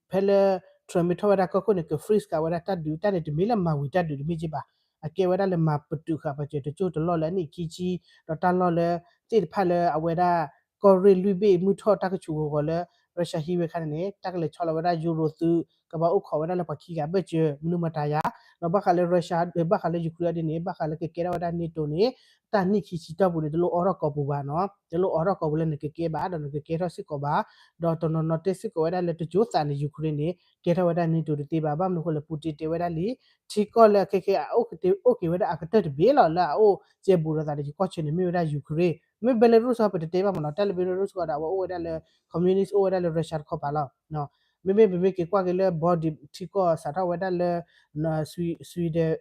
ဖဲလၢ Trump မ့ၢ်ထီၣ်ဝဲဒၣ်ကီၢ်ခိၣ်န့ၣ် က freeze ဃာ်ဝဲဒၣ်တၢ်ဒုးတၢ်န့ၣ် တမ့ၢ်လၢမၤဝံၤတၢ်ဒုးတမ့ၢ်က့ဘၣ်. အကဲဝဲဒၣ်လၢမၤပတုာ်ဃာ်ပာ်စၢၤတစိၢ်တလီၢ်လၢအနံၣ်ခံဆံ, ဒီးတၢ်လီၢ်လၢသ့ၣ်တဖၣ်လၢအဝဲဒၣ် ကီၢ်ရ့ၣ်လွံၢ်ဘ့ၣ်မုၢ်ထီၣ်တၢ်ကဆူးဂီၤဂီၤလၢ Russia ဟံးဝဲအခါန့ၣ်န့ၣ် တၢ်ကလဲၤဆီလီၤဝဲဒၣ် Euro သုး ကဘၣ်အိၣ်ခိးဝဲဒၣ်လၢပှၤခံဂၤဘၢၣ်စၢၤ မနုၤမတၤယၤ, ဒီးဘၣ်ဃးလၢ Russia ဘၣ်ဃးလၢ Ukraine ဒ်န့ၣ် ဘၣ်ဃးလၢကကဲထီၣ်ဝဲဒၣ် NATO န့ၣ် တၢ်နံၣ်ခံဆံတီၢ်ပူၤန့ၣ် တလိၣ်အိးထီၣ်ကိာ်ပူၤဘၣ်နီၤ, တလိၣ်အိးထီၣ်ကိာ်ပူၤလၢနကကဲဘၣ် ဒီးနကကဲထီၣ်စ့ၢ်ကီးဘၣ်, ဒီးတနီၤနီၤတဲစ့ၢ်ကီးဝဲဒၣ်လၢတစိၤသးန့ၣ် Ukraine န့ၣ် ကဲထီၣ်ဝဲဒၣ် NATO တသ့ဘၣ်. ဘၣ်မနုၤအဃိလဲၣ် Putin တဲဝဲဒၣ်လံ ထံကီၢ်လၢခဲခဲအအိၣ်က့ၤဝဲဒၣ်အကတၢၢ်တဘ့ၣ်လီၤ လၢအအိၣ်ကဲဘူးဒီးသးန့ၣ် ယကီၢ်ဆၢန့ၣ် မ့ၢ်ဝဲဒၣ် Ukraine, မ့ၢ် Belarus ပတတဲဘၣ်မ့ၢ်နီၤ, တၢ်လၢ Belarus ဃီဒီး အဝဲအိၣ်ဝဲဒၣ်လၢ communist အိၣ်ဝဲဒၣ်လၢ Russia တခီပၤလီၤ. မ့မ့ၢ်ပမ့ၢ်က့ၤကွၢ်က့ၤလၢ Baltic ထံကီၢ်စးထီၣ်ဝဲဒၣ်လၢ Sweden,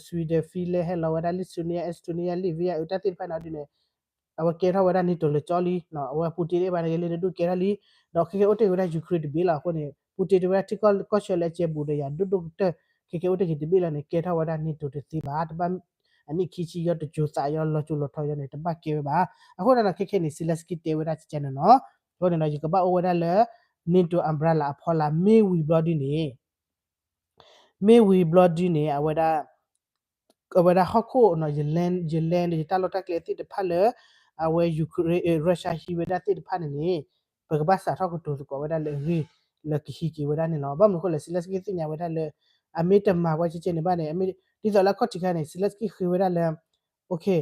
Sweden Finland ဟဲလီၤဝဲဒၣ် Lithuania, Estonia, Latvia အတၢ်သ့ၣ်တဖၣ်န့ၣ်ဒ်န့ၣ် အဝဲကဲထီၣ်ဝဲဒၣ် NATO လၢကၠီလံ, အဝဲ Putin တအဲၣ်ဘၣ်န့ၣ် လၢနဒိၣ်ကဲထီၣ်လံ, ဒီးခဲခဲအိၣ်တ့ၢ်ဝဲဒၣ် Ukraine တဘ့ၣ်လီၤ. အဃိန့ၣ် Putin တဲဝဲဒၣ်ထံကီၢ်ကီၢ်ဆၢလၢအကဲဘူးဒီးယၤဒိၣ်ဒိၣ်ကတၢၢ် ခဲခဲအိၣ်တ့ၢ်က့ၤတဘ့ၣ်လီၤန့ၣ် ကဲထီၣ်ဝဲဒၣ် NATO တသ့ဘၣ်, တဘၣ် အနံၣ်ခံဆံယီၤတစိၤသးယီၤလီၤစိၤလီၤထီယီၤန့ၣ် တဘၣ်ကဲဝဲဘၣ်. အဃိဒီးခဲခဲန့ၣ် Zelensky တဲဝဲဒၣ်ကကဲန့ၣ်နီၤ, အဃိန့ၣ်ဒီး ယကဘၣ်အိၣ်ဝဲဒၣ်လၢ NATO umbrella အဖီလာ် မ့ၢ်ဝံၤဘျီဒ်န့ၣ် မ့ၢ်ဝံၤဘျီဒ်န့ၣ် အဝဲဒၣ် အဝဲဒၣ်ဟီၣ်ခိၣ်နီၤ ယလဲ ယလဲ ယတၢ်လီၢ်တၢ်ကျဲသ့ၣ်တဖၣ်လၢ အဝဲ Ukraine, Russia ဟံးဝဲဒၣ်သ့ၣ်တဖၣ်န့ၣ်န့ၣ် ပကဘၣ်စးထီၣ်ကတိၤသကိးဝဲဒၣ်လၢအဂ့ၢ် လၢကဟံးက့ၤဝဲဒၣ်န့ၣ်လီၤ. ဘၣ်မနုၤအဃိလဲၣ် Zelensky သ့ၣ်ညါဝဲဒၣ်လၢ အမ့ၢ်တမၤဝဲကကဲန့ၣ်ဘၣ်န့ၣ် ဒ်သိးလၢအခီၣ်ထံးခါန့ၣ် Zelensky ဃ့ဝဲဒၣ်လၢ okay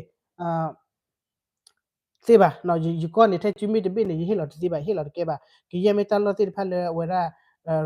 သ့ဘၣ်, ယကီၢ်န့ၣ် ထဲစုမ့ၢ်တဘ့ၣ်န့ၣ် ယဟ့ၣ်လီၤတသ့ဘၣ်, ယဟ့ၣ်လီၤတကဲဘၣ်. ကယဲၢ်မ့ၢ်တၢ်လီၢ်သ့ၣ်တဖၣ်လၢအဝဲဒၣ်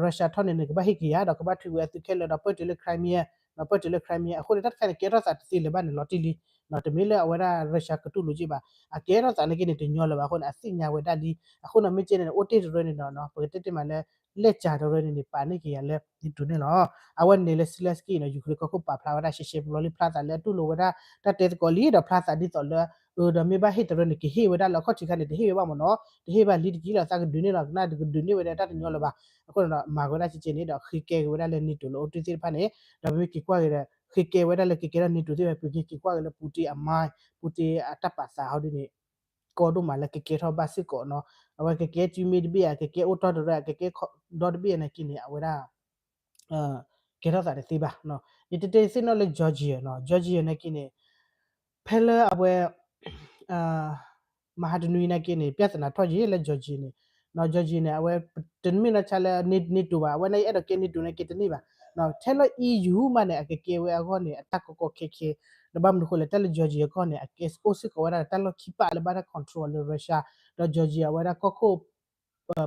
Russia ထီၣ်န့ၣ် နကဘၣ်ဟ့ၣ်က့ၤယၤ ဒီးကဘၣ်ထုးကွံာ်အသုးခဲလၢာ်ဒီးပၢၢ်တုၤလၢ Crimea, ဒီးပၢၢ်တုၤလၢ Crimea အဃိန့ၣ် တၢ်တခါန့ၣ် ကဲထီၣ်သးတသ့လၢၤဘၣ်န့ၣ်လီၤတံၢ်လံ. တမ့ၢ်လၢအဝဲဒၣ် Russia ကတူၢ်လိာ်က့ဘၣ်, အကဲထီၣ်သးန့ၣ်က့န့ၣ် တညီလၢၤဘၣ်အဃိန့ၣ် အသ့ၣ်ညါဝဲဒၣ်လံ. အဃိန့ၣ်မ့ၢ်ကဲန့ၣ် အိၣ်တ့ၢ်တရၢန့ၣ်ဒီး ပကတဲတ့ၢ်မးလၢ လဲၢ်ကၠၤတရၢန့ၣ်န့ၣ် ပာ်န့ၢ်က့ၤယၤလၢ NATO န့ၣ်လီၤ. အဝဲန့ၣ်လၢ Zelensky န့ၣ် Ukraine ကီၢ်ခိၣ်ပာ်ဖျါဝဲဒၣ်ရှဲရှဲပျီလံ ဖျါသးလၢအတူၢ်လိာ်ဝဲဒၣ် တၢ်တဲသကိးလံ ဒီးဖျါသးဒ်သိးလၢ အၢ ဒီးမ့ၢ်ဘၣ်ဟ့ၣ်တရၢန့ၣ် ကဟ့ၣ်ဝဲဒၣ်လၢအခီၣ်ထံးခါန့ၣ် တဟ့ၣ်ဝဲဘၣ်မ့ၢ်နီၤ, တဟ့ၣ်ဘၣ်လံတက့ၢ်လီၤ သးကဒုးန့ၢ်လီၤ ကနၣ်ဒုးကဒုးန့ၢ်ဝဲဒၣ်တၢ်တညီလၢၤဘၣ်. အဃိန့ၣ်ဒီး မၤဝဲဒၣ်ကကဲန့ၣ်ဒီး ဃ့ကဲက့ၤဝဲဒၣ်လၢ NATO လၢအိၣ်တ့ၢ်သ့ၣ်တဖၣ်န့ၣ် ဒီးပမ့ၢ်က့ၤကွၢ်က့ၤဒီး ဃ့ကဲဝဲဒၣ်လၢကကဲထီၣ် NATO သ့ၣ်တဖၣ် ပမ့ၢ်က့ၤကွၢ်က့ၤလၢ Putin အ mind, Putin အတၢ်ပာ်သးဟီဒ်န့ၣ် ကီဒိၣ်မးလၢကကဲထီၣ်ဘၣ်စ့ၢ်ကီးနီၤ. အဝဲကကဲစုမ့ၢ်တဘ့ၣ်ဧါ ကကဲအိၣ်တီၢ်တရၢ ကကဲဒီတဘ့ၣ်ဧါန့ၣ်က့န့ၣ် အဝဲဒၣ် ကဲထီၣ်သးတသ့ဘၣ်. ယတတဲသ့ၣ်နီၣ်လၢ Georgia နီၤ, Georgia န့ၣ်က့န့ၣ် ဖဲလၢအဝဲ မဟါတနွံန့ၣ်က့န့ၣ် ပြဿနာထီၣ်ယံာ်လၢ Georgia န့ၣ်, Georgia န့ၣ် အဝဲတမ့ၢ်နီၢ်ဆါလၢ NATO ဘၣ်, အဝဲန့ၣ်အဲၣ်ဒိးကဲ NATO န့ၣ်က့တန့ၢ်ဘၣ်. ထဲလၢ EU မးန့ၣ် အကကဲဝဲအဂီၢ်န့ၣ် အတၢ်ကီကီခဲခဲ, ဒီးဘၣ်မနုၤအဃိလဲၣ် တၢ်လၢ Georgia အဂီၢ်န့ၣ် အကဲအိၣ်စ့ၢ်ကီးဝဲဒၣ်တၢ်လီၢ်ခံပာ်လၢဘၣ်တၢ် control လၢ Russia, ဒီး Georgia အဝဲဒၣ်ကီၢ်ခိၣ်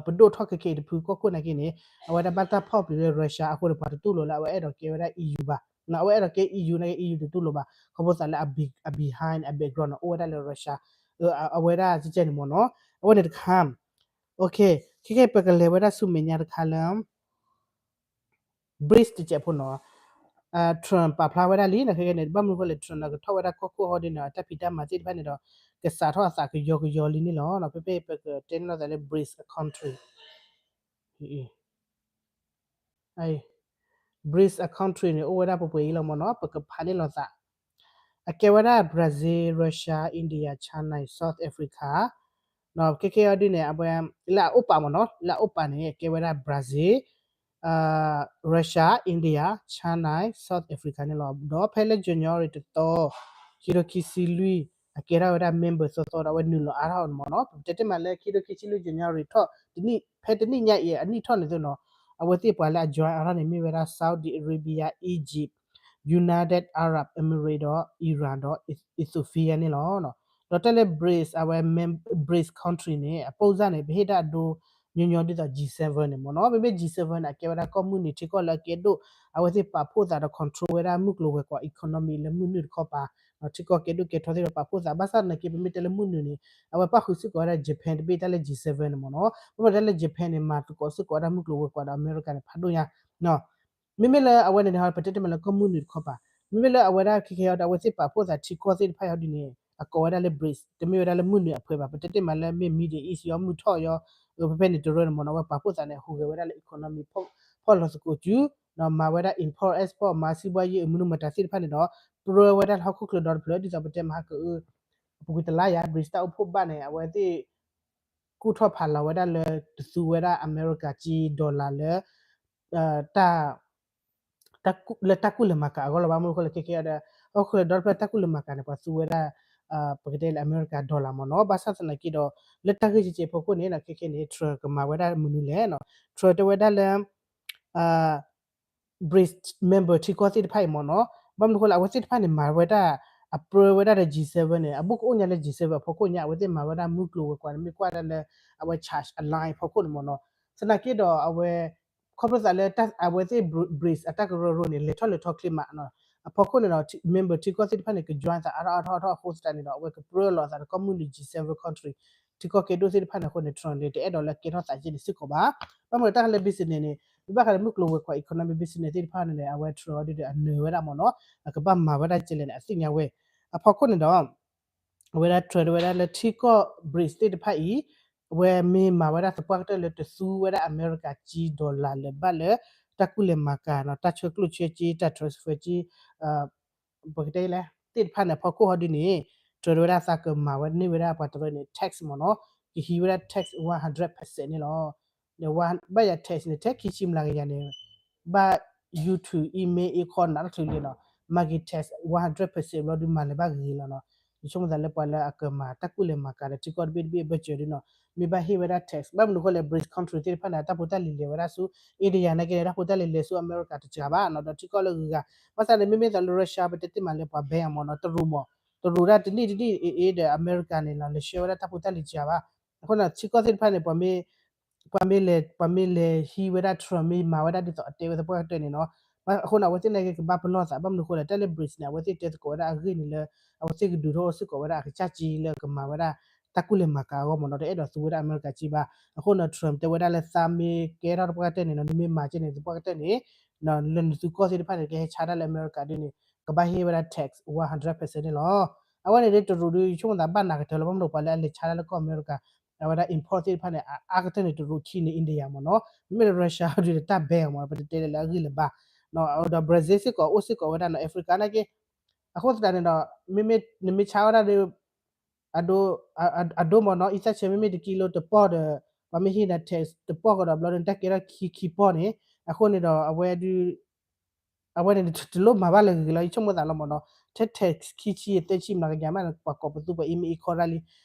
ပဒိၣ်ထီၣ်ခဲခဲအံၤတဖုကီၢ်ခိၣ်န့ၣ်က့န့ၣ် အဝဲဒၣ်ဘၣ်တၢ်ဖီၣ်ပျံၤလၢ Russia အဃိန့ၣ် ပှၤတတူၢ်လိာ်လၢအဝဲအဲၣ်ဒိးကဲဝဲဒၣ် EU ဘၣ်. အဝဲအဲၣ်ဒိးကဲ EU န့ၣ်က့ EU တတူၢ်လိာ်ဘၣ်. ခီဖျိသးလၢအ behind အ background န့ၣ် အိၣ်ဝဲဒၣ်လၢ Russia အဝဲဒၣ်ကကဲန့ၣ်မ့ၢ်နီၤ. အဝဲန့ၣ်တခါ ခဲခဲပကလဲၤဝဲဒၣ်ဆူမဲာ်ညါတခါလၢ BRICS တစဲးဖိနီၤ, Trump ပာ်ဖျါဝဲဒၣ်လံနီၤ, ခဲခဲန့ၣ် ဘၣ်မနုၤအဃိလဲၣ် Trump န့ၣ်ကထီၣ်ဝဲဒၣ်ကီၢ်ခိၣ်ဟီဒ်န့ၣ် အတၢ်ဖံးတၢ်မၤသ့ၣ်တဖၣ်န့ၣ်ဒီး ကစးထီၣ်အသးကယီကယီလံန့ၣ်လီၤ. ဖဲဖဲပကတဲန့ၢ်သးလၢ BRICS country, BRICS country န့ၣ် အိၣ်ဝဲဒၣ်ပှဲၤပှဲၤအံၤလီၤမ့ၢ်နီၤ, ပကဖးန့ၢ်လိာ်သး အကဲဝဲဒၣ် Brazil, Russia, India, China, South Africa ခဲခဲအံၤဒ်န့ၣ် အဝဲ လၢအအိၣ်ပာ်မ့ၢ်နီၤ, လၢအအိၣ်ပာ်န့ၣ် အကဲဝဲဒၣ် Brazil, Russia, India, China, South Africa န့ၣ်လီၤ. ဒီးဖဲလၢ January တသီ, ခံထိခံဆံလွံၢ် အကဲထီၣ်ဝဲဒၣ် member သီသီဒီး အဝဲနုာ်လီၤအါထီၣ်မ့ၢ်နီၤ. ပတဲတ့ၢ်မးလၢခံထိခံဆံလွံၢ် January ထီၣ် ဖဲတနံၣ်ညါအံၤ အနံၣ်ထီၣ်န့ၣ်သိးနီၤ, အဝဲသ့ၣ်ပှၤလၢအ join အါထီၣ်န့ၣ် မ့ၢ်ဝဲဒၣ် Saudi Arabia, Egypt, United Arab Emirates ဒီး Iran ဒီး Ethiopia န့ၣ်လီၤ. ဒီးတၢ်လၢ BRICS အဝဲ BRICS country န့ၣ် အပိၢ်စၢ်န့ၣ် ပဟ့ၣ်တၢ်အဒိ ညီညီဒ်သိး G seven န့ၣ်မ့ၢ်နီၤ. မ့မ့ၢ် G seven န့ၣ် အကဲဝဲဒၣ်ကီၢ်မုၢ်နုာ်ထံကီၢ်လၢအကဲဒိၣ် အဝဲသ့ၣ်ပာ်ဖှိၣ်သးဒီး control ဝဲဒၣ်မုၢ်ကျိၤဝဲၤကွာ် economy လၢမုၢ်နုာ်တခီပၤ, ထံကီၢ်ကဲဒိၣ်ကဲထီသ့ၣ်ဒီးပာ်ဖှိၣ်သး. ဘၣ်ဆၣ်သနာ်က့ ပမ့ၢ်တဲလၢမုၢ်နုာ်န့ၣ် အဝဲပၣ်ဃုာ်စ့ၢ်ကီးဝဲဒၣ် Japan တဘ့ၣ် တၢ်လၢ G seven န့ၣ်မ့ၢ်နီၤ. ပမ့ၢ်တဲလၢ Japan န့ၣ် မၤသကိးစ့ၢ်ကီးဝဲဒၣ်မုၢ်ကျိၤဝဲၤကွာ်ဒီး America န့ၣ် ဖးဒိၣ်ညါ မ့မ့ၢ်လၢအဝဲန့ၣ်န့ၣ် ပတဲတ့ၢ်မးလၢကီၢ်မုၢ်နုာ်တခီပၤ, မ့မ့ၢ်လၢအဝဲဒၣ်ခဲခဲအံၤဒီး အဝဲသ့ၣ်ပာ်ဖှိၣ်သးထံကီၢ်သ့ၣ်တဖၣ်အံၤဒ်န့ၣ် အကိးဝဲဒၣ်လၢ BRICS တမ့ၢ်ဝဲဒၣ်လၢမုၢ်နုာ်အဖှဲးဘၣ်, ပတဲတ့ၢ်မးလၢမ့ၢ် Middle East ယီမုၢ်ထီၣ်ယီ, အဖဲဖဲန့ၣ်တရၢန့ၣ်မ့ၢ်နီၤ, အဝဲပာ်ဖှိၣ်သးန့ၣ် ဟူးဂဲၤဝဲဒၣ်လၢ economy ဖီၣ်လီၤသကိးစု, ဒီးမၤဝဲဒၣ် import export မၤစံးဘှါယံၤ အမနုၤမတၤသ့ၣ်တဖၣ်န့ၣ်ဒီး ပြၢဝဲဒၣ်လၢဟီၣ်ခိၣ်ချၢဒီတဖျၢၣ် ဒ်သိးပတဲမဟါကအု အပူၤကွံာ်တလါယၤ BRICS တၢ်အိၣ်ဖှိၣ်ဘၣ်န့ၣ် အဝဲသ့ၣ် ကူၣ်ထီၣ်ဖးလီၤဝဲဒၣ်လၢတသူဝဲဒၣ်အမဲရကၤကၠံ dollar လၢ တၢ် လၢတၢ်ကူၣ်လဲၤမၤကၤအဂီၢ်လီၤ. ဘၣ်မနုၤအဃိလဲၣ် ခဲကဲဒီး ဟီၣ်ခိၣ်ချၢဒီတဖျၢၣ်တၢ်ကူၣ်လဲၤမၤကၤန့ၣ် ပှၤသူဝဲဒၣ် ပကတဲလၢအမဲရကၤ dollar မ့ၢ်နီၤ. ဘၣ်ဆၣ်သနာ်က့ဒီး လၢတၢ်ဂ့ၢ်ကဲကဲအဖီခိၣ်န့ၣ် ခဲကဲန့ၣ် Trump ကမၤဝဲဒၣ်မနုၤလဲၣ်နီၤ. Trump တဲဝဲဒၣ်လၢ BRICS member ထံကီၢ်သ့ၣ်တဖၣ်အံၤမ့ၢ်နီၤ, ဘၣ်မနုၤအဃိလဲၣ် အဝဲသ့ၣ်တဖၣ်န့ၣ် မၤဝဲဒၣ် အပြၢဝဲဒၣ်ဒီး G seven န့ၣ် အဘူးကအိၣ်ညါလၢ G seven အဖီခိၣ်ညါ အဝဲသ့ၣ်မၤဝဲဒၣ်မုၢ်ကျိၤဝဲၤကွာ်န့ၣ် မ့ၢ်ကွၢ်ဒၣ်လၢ အဝဲ charge align အဖီခိၣ်န့ၣ်မ့ၢ်နီၤ. သနာ်က့ဒီးအဝဲ ခီဖျိသးလၢ အဝဲသ့ၣ် BRICS အတၢ်ကရၢကရိန့ၣ် လဲၤထီၣ်လဲၤထီၣ်ချ့မးနီၤ, အဖီခိၣ်န့ၣ်ဒီး member ထံကီၢ်သ့ၣ်တဖၣ်န့ၣ် က join သးအါထီၣ်အါထီၣ်အဃိသတးန့ၣ်ဒီး အဝဲကပြၢလီၤသးဒီးကိးမုၢ်နံၤ G seven country ထံကီၢ်ကဲဒိၣ်သ့ၣ်တဖၣ်န့ၣ်အဃိန့ၣ် Trump န့ၣ် တအဲၣ်ဒိးလၢကဲထီၣ်သးက့န့ၣ်စ့ၢ်ကီးဘၣ်. ဘၣ်မနုၤတၢ်လၢ business န့ၣ် မ့ၢ်ဘၣ်ဃးလၢမုၢ်ကျိၤဝဲၤကွာ် economy business သ့ၣ်တဖၣ်န့ၣ် အဝဲ Trump အီၤဒုဒီးအနၢၤဝဲဒၣ်မ့ၢ်နီၤ, အကဘၣ်မၤဝဲဒၣ်ကဲလဲၣ်န့ၣ် အသ့ၣ်ညါဝဲ. အဖီခိၣ်န့ၣ်ဒီး အဝဲဒၣ် Trump တဲဝဲဒၣ်လၢထံကီၢ် BRICS သ့ၣ်တဖၣ်အံၤ အဝဲမ့ၢ်မၤဝဲဒၣ်သပှၢ်ကတၢၢ်လၢတသူဝဲဒၣ်အမဲရကၤကၠံ dollar လၢၤဘၣ်လၢ တၢ်ကူၣ်လဲၤမၤကၤနီၤ, တၢ်ဆှၢကျိၣ်ဆှၢကၠံ တၢ် transfer ကၠံ ပကတဲလဲၣ် သ့ၣ်တဖၣ်န့ၣ် အဖီခိၣ်ဟီဒုန့ၣ် Trump တဲဝဲဒၣ်သးကမၤဝဲန့ၢ်ဝဲဒၣ်ပှၤတရၢန့ၣ် tax မ့ၢ်နီၤ, ကဟံးဝဲဒၣ် tax one hundred percent န့ၣ်လီၤ. ဒီးဘၣ်ယၤ tax န့ၣ် ထဲခံဆံမျးကယၤန့ၣ် ဘၣ် YouTube, email, အ့ခီနးတချုးလံနီၤ, မၤက့ၤ tax one hundred percent ဘျီဒုးမၤလၢၤဘၣ်ဂ့ၤဂ့ၤလီၤနီၤ. ယဆိကမိၣ်သးလၢပှၤလၢအကမၤတၢ်ကူၣ်လဲၤမၤကၤဒီးထံကီၢ်တဘ့ၣ်တဘ့ၣ်အဘၢၣ်စၢၤဒုနီၤ, မ့ၢ်ဘၣ်ဟ့ၣ်ဝဲဒၣ် tax, ဘၣ်မနုၤအဃိလဲၣ် BRICS country သ့ၣ်တဖၣ်န့ၣ် တၢ်ဖိတၢ်လံၤလဲၤဝဲဒၣ်ဆူ India နာ်က့န့ၣ် တၢ်ဖိတၢ်လံၤလဲၤဆူအမဲရကၤတစှၤဘၣ်နီၤ, ဒီးထံကီၢ်လၢအဂုၤအဂၤ, ဘၣ်ဆၣ်န့ၣ် မ့မ့ၢ်သးလၢ Russia ပတဲတ့ၢ်မးလၢပှၤ ban အီၤမ့ၢ်နီၤ, တရူးမး, တရူးဒၣ်တနံၣ်တနံၣ်အ့ၣ်အ့ၣ်ဒီး အမဲရကၤန့ၣ်လီၤ လဲၤဆှၢဝဲဒၣ်တၢ်ဖိတၢ်လံၤတစှၤဘၣ်. အဃိန့ၣ် ထံကီၢ်သ့ၣ်တဖၣ်န့ၣ် ပှၤမ့ၢ် ပှၤမ့ၢ်လဲၤ ပှၤမ့ၢ်လဲၤဟံးဝဲဒၣ် Trump မ့ၢ်မၤဝဲဒၣ်ဒ်သိးအတဲဝဲသပှၢ်ကတၢၢ်န့ၣ်နီၤ, အဃိန့ၣ် အဝဲသ့ၣ်နာ်က့ကဘၣ်ပလီၢ်သး, ဘၣ်မနုၤအဃိလဲၣ် တၢ်လၢ BRICS န့ၣ် အဝဲသ့ၣ်တဲသကိးဝဲဒၣ်အဂ့ၢ်န့ၣ်လၢ အဝဲသ့ၣ်ကဒုးထီၣ်စ့ၢ်ကီးဝဲဒၣ်အကစၢ်ကၠံလၢကမၤဝဲဒၣ် တၢ်ကူၣ်လဲၤမၤကၤအဂီၢ်မ့ၢ်နီၤ, တအဲၣ်ဒိးသူဝဲဒၣ်အမဲရကၤကၠံဘၣ်. အဃိန့ၣ် Trump တဲဝဲဒၣ်လၢသးမ့ၢ်ကဲထီၣ်သပှၢ်ကတၢၢ်န့ၣ်နီၤ, နမ့ၢ်မၤကဲန့ၣ်သပှၢ်ကတၢၢ်န့ၣ် လၢနသုကီၢ်သ့ၣ်တဖၣ်န့ၣ် ကဟဲဆါတၢ်လၢအမဲရကၤဒ်န့ၣ် ကဘၣ်ဟ့ၣ်ဝဲဒၣ် tax one hundred percent န့ၣ်လီၤ. အဝဲန့ၣ်ဒ်တရူးဒု ယဆိကမိၣ်သးဘၣ်နးကတၢၢ်လီၤ, ဘၣ်မနုၤပှၤလၢအလဲၤဆါတၢ်လၢကီၢ်အမဲရကၤ အဝဲဒၣ် import သ့ၣ်တဖၣ်န့ၣ် အအါကတၢၢ်န့ၣ် တရူးခံန့ၣ် India မ့ၢ်နီၤ, မ့မ့ၢ်လၢ Russia ဒုန့ၣ် တၢ် ban အီၤမ့ၢ်နီၤ, ပတတဲလၢအဂ့ၢ်လၢၤဘၣ်. ဒီး Brazil စ့ၢ်ကီး အိၣ်စ့ၢ်ကီးဝဲဒၣ်နီၤ, Africa နာ်က့, အဃိသတးန့ၣ်ဒီး မ့မ့ၢ်နမ့ၢ်ဆါဝဲဒၣ်ဒီး အဒိ အဒိမ့ၢ်နီၤ, အံသၣ်ဆၢမ့မ့ၢ်တကံလိတပီၢ်ဒီး ပှၤမ့ၢ်ဟ့ၣ်နၤ tax တပီၢ်ကဒီးဘျီဒီး နတၢ်ကဲထီၣ်ခံခံပီၢ်န့ၣ်, အဃိန့ၣ်ဒီး အဝဲဒု အဝဲန့ၣ်တလိၣ်မၤဘၣ်လၢၤဂ့ၤလီၤ, ယဆိကမိၣ်သးလီၤမ့ၢ်နီၤ, ထဲ tax ခံဆံသၢဆံမျးကယၤမး ပှၤကိးပသူပှၤအံၤမ့ၢ်အံခီရၣ်လံ.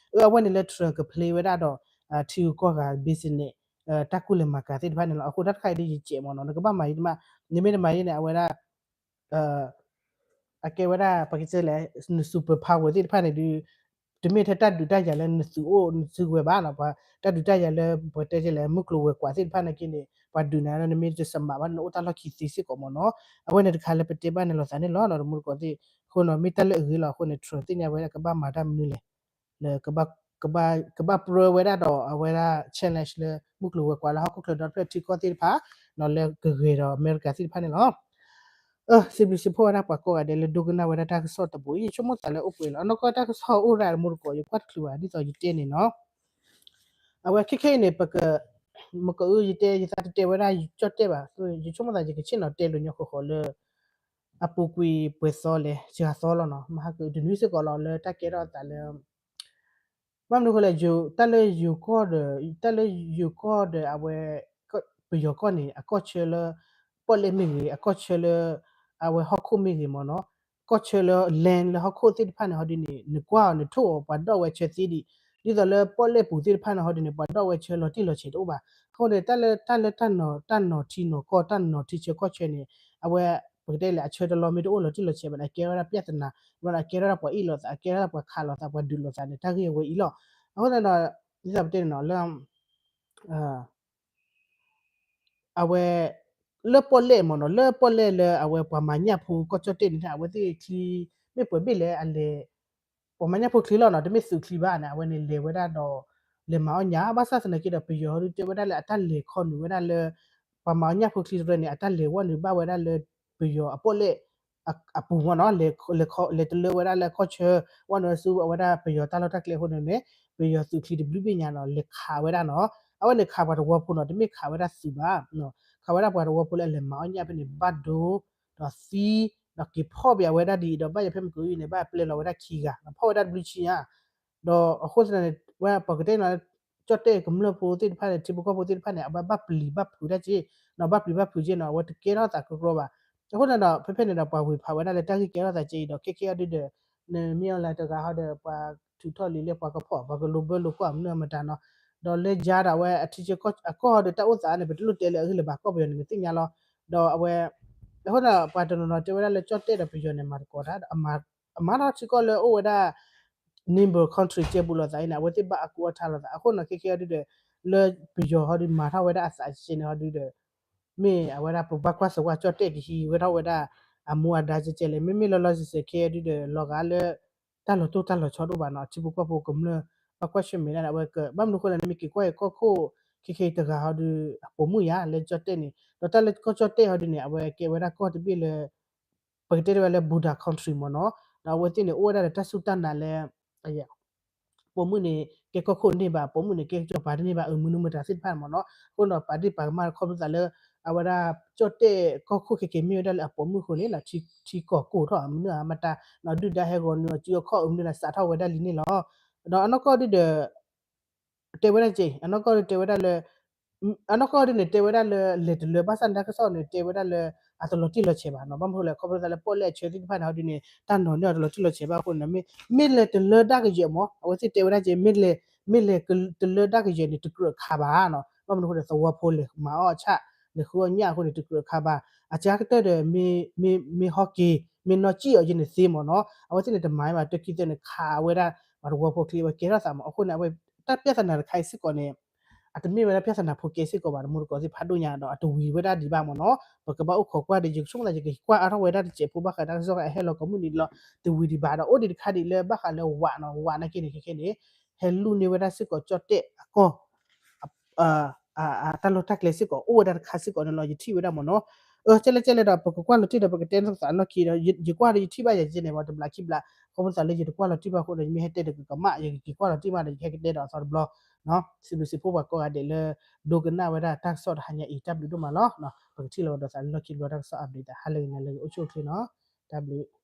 အဝဲန့ၣ်လၢ Trump က play ဝဲဒၣ်ဒီး ထံဂုၤကီၢ်ဂၤ business တၢ်ကူၣ်လဲၤမၤကၤသ့ၣ်တဖၣ်န့ၣ်လီၤ. အဃိတၢ်တခါအံၤဒ်ယကဲးမ့ၢ်နီၤ, နကဘၣ်မၤယံၤတမး, နမ့ၢ်တမၤယံၤန့ၣ် အဝဲဒၣ် အကဲဝဲဒၣ် ပကတဲလဲၣ် န super power သ့ၣ်တဖၣ်န့ၣ်ဒု တမ့ၢ်ထဲတၢ်ဒုးတၢ်ယၤလၢနသုးအိၣ်နသုးဝဲဘၣ်နီၤ, ပှၤတၢ်ဒုးတၢ်ယၤလၢ ပကတဲလဲၣ် မုၢ်ကျိၤဝဲၤကွာ်သ့ၣ်တဖၣ်နာ်က့န့ၣ် ပှၤဒုးနၤလၢနမ့ၢ်တစမးဘၣ် နအိၣ်တၢ်လီၢ်ခံသ့စ့ၢ်ကီးမ့ၢ်နီၤ. အဝဲန့ၣ်တခါလၢပတဲဘၣ်န့ၣ်လိာ်သးန့ၣ်လီၤ. ဒီးတမူတကိးသ့ၣ်အဃိနီၤ မ့ၢ်တၢ်လၢအဂ့ၤလီၤ. အဃိန့ၣ် Trump သ့ၣ်ညါဝဲဒၣ်ကဘၣ်မၤတၢ်မနုၤလဲၣ် လၢ ကဘၣ်ပြၢဝဲဒၣ်ဒီးအဝဲဒၣ် challenge လၢမုၢ်ကျိၤဝဲၤကွာ်လၢဟီၣ်ခိၣ်ချၢဒီတဖျၢၣ်ထံကီၢ်သ့ၣ်တဖၣ် လၢကဂဲၤဒီးအမဲရကၤသ့ၣ်တဖၣ်န့ၣ်လီၤ. စံးဘျုးစံးဖှိၣ်ဝဲဒၣ်ပှၤကိးဂၤဒဲးလၢဒိကနၣ်ဝဲဒၣ်တၢ်ကစီၣ်တဘိအံၤ ယဆိကမိၣ်သးလၢအိၣ်ပှဲၤလီၤ. အနီၢ်ကီၢ်တၢ်ကစီၣ်အိၣ်ရၣ်တမူတကိး ယကွၢ်တချုးဘၣ် ဒ်သိးယတဲန့ၣ်နီၤ အဝဲခဲခဲအံၤန့ၣ် ပက မကအု ယတဲ ယသးတတဲဝဲဒၣ် ယကၠီၣ်တဲၣ်ဘၣ်, ယဆိကမိၣ်သးယကဆ့ၣ်နီၤတဲလိာ်ညီဃီဃီလၢ အပူၤကွံာ်ပှဲၤသီလဲၣ် စှၤသီလီၤနီၤ, မဟါကတနွံစ့ၢ်ကီးလီၤ လၢတၢ်ကဲထီၣ်အသးလၢ ဘၣ်မနုၤဃိလဲၣ် တၢ်လၢယိၤကီၢ်ဒီး တၢ်လၢယိၤကီၢ်ဒီးအဝဲ ပယီၤကီၢ်န့ၣ် အကီၢ်ဆၢလၢ ပီၣ်လဲၣ်မ့ၢ်ဂ့ၤ အကီၢ်ဆၢလၢ အဝဲဟီၣ်ခိၣ်မ့ၢ်ဂ့ၤမ့ၢ်နီၤ, ကီၢ်ဆၢလၢ land လၢဟီၣ်ခိၣ်သ့ၣ်တဖၣ်န့ၣ် ဟီဒ်န့ၣ် နကွၢ်အီၤ နထိၣ်အီၤ ပှၤဒိးဝဲဆၢသ့ဒံး, ဒ်သိးလၢပီၣ်လဲၣ်ပူၤသ့ၣ်တဖၣ်န့ၣ် ဟီဒ်န့ၣ် ပှၤဒိးဝဲဆၢလီၤတံၢ်လီၤဆဲးတအိၣ်ဘၣ်. အဃိန့ၣ် တၢ်လၢ တၢ်လၢတၢ်နီၤ တၢ်နီၤထံနီၤကီၢ် တၢ်နီၤထံဆၢကီၢ်ဆၢန့ၣ် အဝဲ ပကတဲလဲၣ် အဆၢတလီၤမ့ၢ်တအိၣ်လီၤတံၢ်လီၤဆဲးဘၣ်န့ၣ် အကဲဝဲဒၣ် ပြဿနာ, ဘျီန့ၣ် အကဲထီၣ်ဒၣ်ပှၤအ့ၣ်လိာ်သး အကဲထီၣ်ဒၣ်ပှၤခးလိာ်သး ပှၤဒုးလိာ်သးန့ၣ် တၢ်ဂ့ၢ်အဝဲအံၤလီၤ. အဃိသတးဒီး ဒ်သိးပတဲန့ၣ်နီၤ လၢ အဝဲ လၢပီၣ်လဲၣ်မ့ၢ်နီၤ လၢပီၣ်လဲၣ်လၢအဝဲပှၤမၤညၣ်ဖိကီၢ်ကၠီၣ်တဲၣ်န့ၣ် အဝဲသ့ၣ်ချံ မ့ၢ်ပှဲၤဘ့ၣ်လဲၣ်အလဲၤ ပှၤမၤညၣ်ဖိချံလီၤနီၤ တမ့ၢ်သုးချံဘၣ်န့ၣ် အဝဲန့ၣ်လဲၤဝဲဒၣ်ဒီး လဲၤမၤအီၣ်ညၣ် ဘၣ်ဆၣ်သနာ်က့ဒီး ပယီၤဟီဒုတဲဝဲဒၣ်လၢအတၢ်လဲၤခီနုာ်ဝဲဒၣ်လၢ ပှၤမၤအီၣ်ညၣ်ဖိချံတရၢန့ၣ် အတၢ်လဲၤဝီနုာ်ဘၣ်ဝဲဒၣ်လၢ ပယီၤအပီၣ်လဲၣ် အပူၤမ့ၢ်နီၤ, လဲၤတလၢဝဲဒၣ်လၢအခီၣ်ဆၢ, ဝဲန့ၣ်ဆူအဝဲဒၣ်ပယီၤတၢ်လီၢ်တၢ်ကျဲအဃိန့ၣ်န့ၣ် ပယီၤသုးချံတဘျုးဘ့ၣ်ညါနီၤ လဲၤခးဝဲဒၣ်နီၤ, အဝဲန့ၣ်ခးပှၤတဝီဖိနီၤ, တမ့ၢ်ခးဝဲဒၣ်သုးဘၣ်, ခးဝဲဒၣ်ပှၤတဝီဖိလၢအလဲၤမၤအီၣ်ညၣ်ဖဲန့ၣ် ဘၣ်ဒိ ဒီးသံ, ဒီးက့ၤဖီၣ်ဘၣ်ဝဲဒၣ်ဒ်အံၤ ဒီးဘၣ်ယၤဖဲမုၢ်ကဝံၤန့ၣ် ဘၣ်ပျဲလီၤဝဲဒၣ်ခံဂၤ, ဖီၣ်ဝဲဒၣ်တဘျုးဆံညါ ဒီးအဃိသတးန့ၣ် ဝဲပှၤကတဲနီၤ ကၠီၣ်တဲၣ်ကမျၢၢ်ဖိသ့ၣ်တဖၣ်န့ၣ် ထံဖိကီၢ်ဖိသ့ၣ်တဖၣ်န့ၣ် အဝဲဘၣ်ပျံၤဘၣ်ဖုးတၢ်က့, ဒီးဘၣ်ပျံၤဘၣ်ဖုးက့နီၤ အဝဲတကဲထီၣ်သးကီကီဘၣ်. အဃိန့ၣ်ဒီး ဖဲဖဲန့ၣ်ဒီး ပှၤဝ့ၤဖးဝဲဒၣ်လၢတၢ်ဂ့ၢ်ကဲထီၣ်သးက့အံၤဒီး ခဲခဲအံၤဒုဒီး နမ့ၢ်အီၤလၢတဂၤဟီဒီး ပှၤထုးထီၣ်လံာ်လၢပှၤကဖီၣ် ပှၤကလိာ်ဘၢလိာ်ကွၢ်မနုၤမတၤနီၤ, ဒီးလၢယၤဒီးအဝဲအထံဆၢကီၢ် အကီၢ်ဟီဒီးတၢ်အိၣ်သးန့ၣ် ပတလိၣ်တဲလၢအဂ့ၢ်လၢၤဘၣ် ကီၢ်ပယီၤန့ၣ် နသ့ၣ်ညါလီၤ. ဒီးအဝဲ အဃိန့ၣ် ပှၤတနီၤနီၤတဲဝဲဒၣ်လၢကၠီၣ်တဲၣ်ဒီးပယီၤန့ၣ် မၤသကိးတၢ်ဒီး အမၤထီၣ်ထံကီၢ်လၢအိၣ်ဝဲဒၣ် neighbor country ကဲဘူးလိာ်သးအံၤန့ၣ် အဝဲသ့ၣ်ဘၣ်အကူအထါလိာ်သး အဃိန့ၣ် ခဲခဲအံၤဒုဒီး လၢပယီၤဟီဒီးမၤထီၣ်ဝဲဒၣ်အသးကဲန့ၣ်ဟီဒုဒီး မ့ၢ်အဝဲဒၣ်ပဘၣ်ကွၢ်သဝီကၠီၣ်တဲၣ်ကဟံးဝဲထီၣ်ဝဲဒၣ် အမူအဒါကဲကဲလဲၣ် မ့မ့ၢ်လီၤလီၤဆဲးဆဲးခဲအံၤဒုဒီး လီၤဂာ်လၢ တၢ်လီၤတိၢ်တၢ်လီၤဆီတအိၣ်ဘၣ်နီၤ ထံဖိကီၢ်ဖိကမျၢၢ် ဘၣ်ကွၢ်ဆၢၣ်မဲာ်ဒၣ်န့ၣ် အဝဲက ဘၣ်မနုၤအဃိလဲၣ် နမ့ၢ်က့ၤကွၢ်အံၤကီၢ်ခိၣ် ခဲခဲအံၤတဂၤဟီဒု အပိာ်မုၣ်ယါလၢကၠီၣ်တဲၣ်န့ၣ် ဒီးတၢ်လၢကီၢ်ကၠီၣ်တဲၣ်ဟီဒုန့ၣ် အဝဲကဲဝဲဒၣ်ကီၢ်တဘ့ၣ်လၢ ပကတဲတဝဲလၢ Buddha country မ့ၢ်နီၤ, ဒီးအဝဲသ့ၣ်န့ၣ် အိၣ်ဝဲဒၣ်ဒီးတၢ်စူၢ်တၢ်နာ်လၢ ပိာ်မုၣ်န့ၣ် ကဲကီၢ်ခိၣ်တန့ၢ်ဘၣ် ပိာ်မုၣ်န့ၣ် ကဲစီၤပၤတန့ၢ်ဘၣ် အမနုၤမတၤသ့ၣ်တဖၣ်မ့ၢ်နီၤ, အဃိဒီးပာ်ဒ့ၣ်ပာ်ကမၣ်ခီဖျိသးလၢ အဝဲဒၣ်ကၠီၣ်တဲၣ်ကီၢ်ခိၣ်ခဲခဲမ့ၢ်ဝဲဒၣ်လၢအပိာ်မုၣ်အဃိန့ၣ် ထံကီၢ်ကိၢ်ထီၣ်မနုၤအမတၤ ဒုၣ်ဒါဟဲဂီၤနုာ်အစုအခီၣ်အမနုၤလၢစးထီၣ်ဝဲဒၣ်လံန့ၣ်လီၤ. ဒီးအနီၢ်ကီၢ်ဒုဒီး တဲဝဲဒၣ်က့ အနီၢ်ကီၢ်ဒုတဲဝဲဒၣ်လၢ အနီၢ်ကီၢ်ဒုန့ၣ် တဲဝဲဒၣ်လၢ လဲၤတလၢဘၣ်ဆၣ်န့ၣ် တၢ်ကစီၣ်န့ၣ် တဲဝဲဒၣ်လၢ အတလီၤတံၢ်လီၤဆဲးဘၣ်နီၤ, ဘၣ်မနုၤလဲၣ် ခီဖျိသးလၢပီၣ်လဲၣ်အဆၢသ့ၣ်တဖၣ်န့ၣ် ဟီဒုန့ၣ် တၢ်နီၤန့ၢ်အီၤတလီၤတံၢ်လီၤဆဲးဘၣ်အဃိန့ၣ် မ့ၢ်လဲၤတလၢဒၣ်ကယဲၢ်မ့ၢ် အဝဲသ့ၣ်တဲဝဲဒၣ်က့ မ့ၢ်လဲၤ မ့ၢ်လဲၤတလၢဒၣ်ကယဲၢ်န့ၣ် တကြၢးခးဘၣ်နီၤ, ဘၣ်မနုၤအဃိန့ၣ် သဝီဖိလဲၤမၤအီၣ်အဆၣ် လဲၤဃုအီၣ်ညၣ်အဃိန့ၣ် တကြၢးခးဘၣ်, အကါကတၢၢ်ဒီး မ့ၢ်ဟီက့ၤ မ့ၢ်နီၢ်ကံၣ်အီၤယဲန့ၣ်သ့မ့ၢ်နီၤ, အဝဲသ့ၣ်န့ၣ် တမၤဘၣ် တခံသၢန့ၣ် ခးဝဲဒၣ် ပှၤတဝီဖိချ့ဝဲကဲထီၣ်သးမ့ၢ် အဃိန့ၣ် အဝဲ တၢ်ပြဿနာတခါအံၤစ့ၢ်ကီးန့ၣ် အတမ့ၢ်ဝဲဒၣ်ပြဿနာဖိကဲစ့ၢ်ကီးဘၣ် တမူတကိးသ့ၣ်ဖးဒိၣ်ညါဒီး အတဝံၤဝဲဒၣ်ဒံးဘၣ်မ့ၢ်နီၤ, ပကဘၣ်အိၣ်ခိးကွၢ်ဒီး ယကဆိကမိၣ်သး ယကကွၢ်အါထီၣ်ဝဲဒၣ်တစဲးဖိဘၣ်ဃးတၢ်ကစီၣ်အဟဲလီၤကိးမုၢ်နံၤလီၤ တဝံၤဒံးဘၣ်ဒီး အိၣ်ဒံးတခါဒံးလၢဘၣ်ဃးလၢဝးနီၤ, ဝးနာ်က့န့ၣ် ခဲခဲန့ၣ် ဟဲလူၢ်န့ၢ်ဝဲဒၣ်စ့ၢ်ကီးကၠီၣ်တဲၣ်အကီၢ် တၢ်လီၢ်တၢ်ကျဲစ့ၢ်ကီး အိၣ်ဝဲဒၣ်တခါစ့ၢ်ကီးန့ၣ်လီၤ ယထံၣ်ဝဲဒၣ်မ့ၢ်နီၤ, ကဲလဲၣ်ကဲလဲၣ်ဒီး ပကကွၢ်လီၤတံၢ်ဒီးပကတဲသးအလီၢ်ခံဒီး ယကွၢ်ဒီးယထံၣ်ဘၣ်ယၤကဲန့ၣ်မ့ၢ် တဘျးခံဘျး ခီဖျိသးလၢယတကွၢ်လီၤတံၢ်ဘၣ်အဃိဒီး ယမ့ၢ်ဟဲတဲဒီးကကမၣ် ယကက့ၤကွၢ်လီၤတံၢ်မးဒီး ယဟဲကတဲဒီးအသီတဘျီ စံးဘျုးစံးဖှိၣ်ပှၤကိးဂၤဒဲးလၢ ဒိကနၣ်ဝဲဒၣ်တၢ်ကစီၣ်တဟါညါအံၤ တၢ်ဘျုးဒိၣ်မးလီၤ, ပကထံၣ်လိာ်ကဒီးသးလၢလီၢ်ခံတဘျီ တၢ်ကစီၣ် update သး ဟါလၢဂ့ၤ နၤလၢဂ့ၤ အိၣ်ဆူၣ်အိၣ်ချ့နီၤ, တၢ်ဘျုး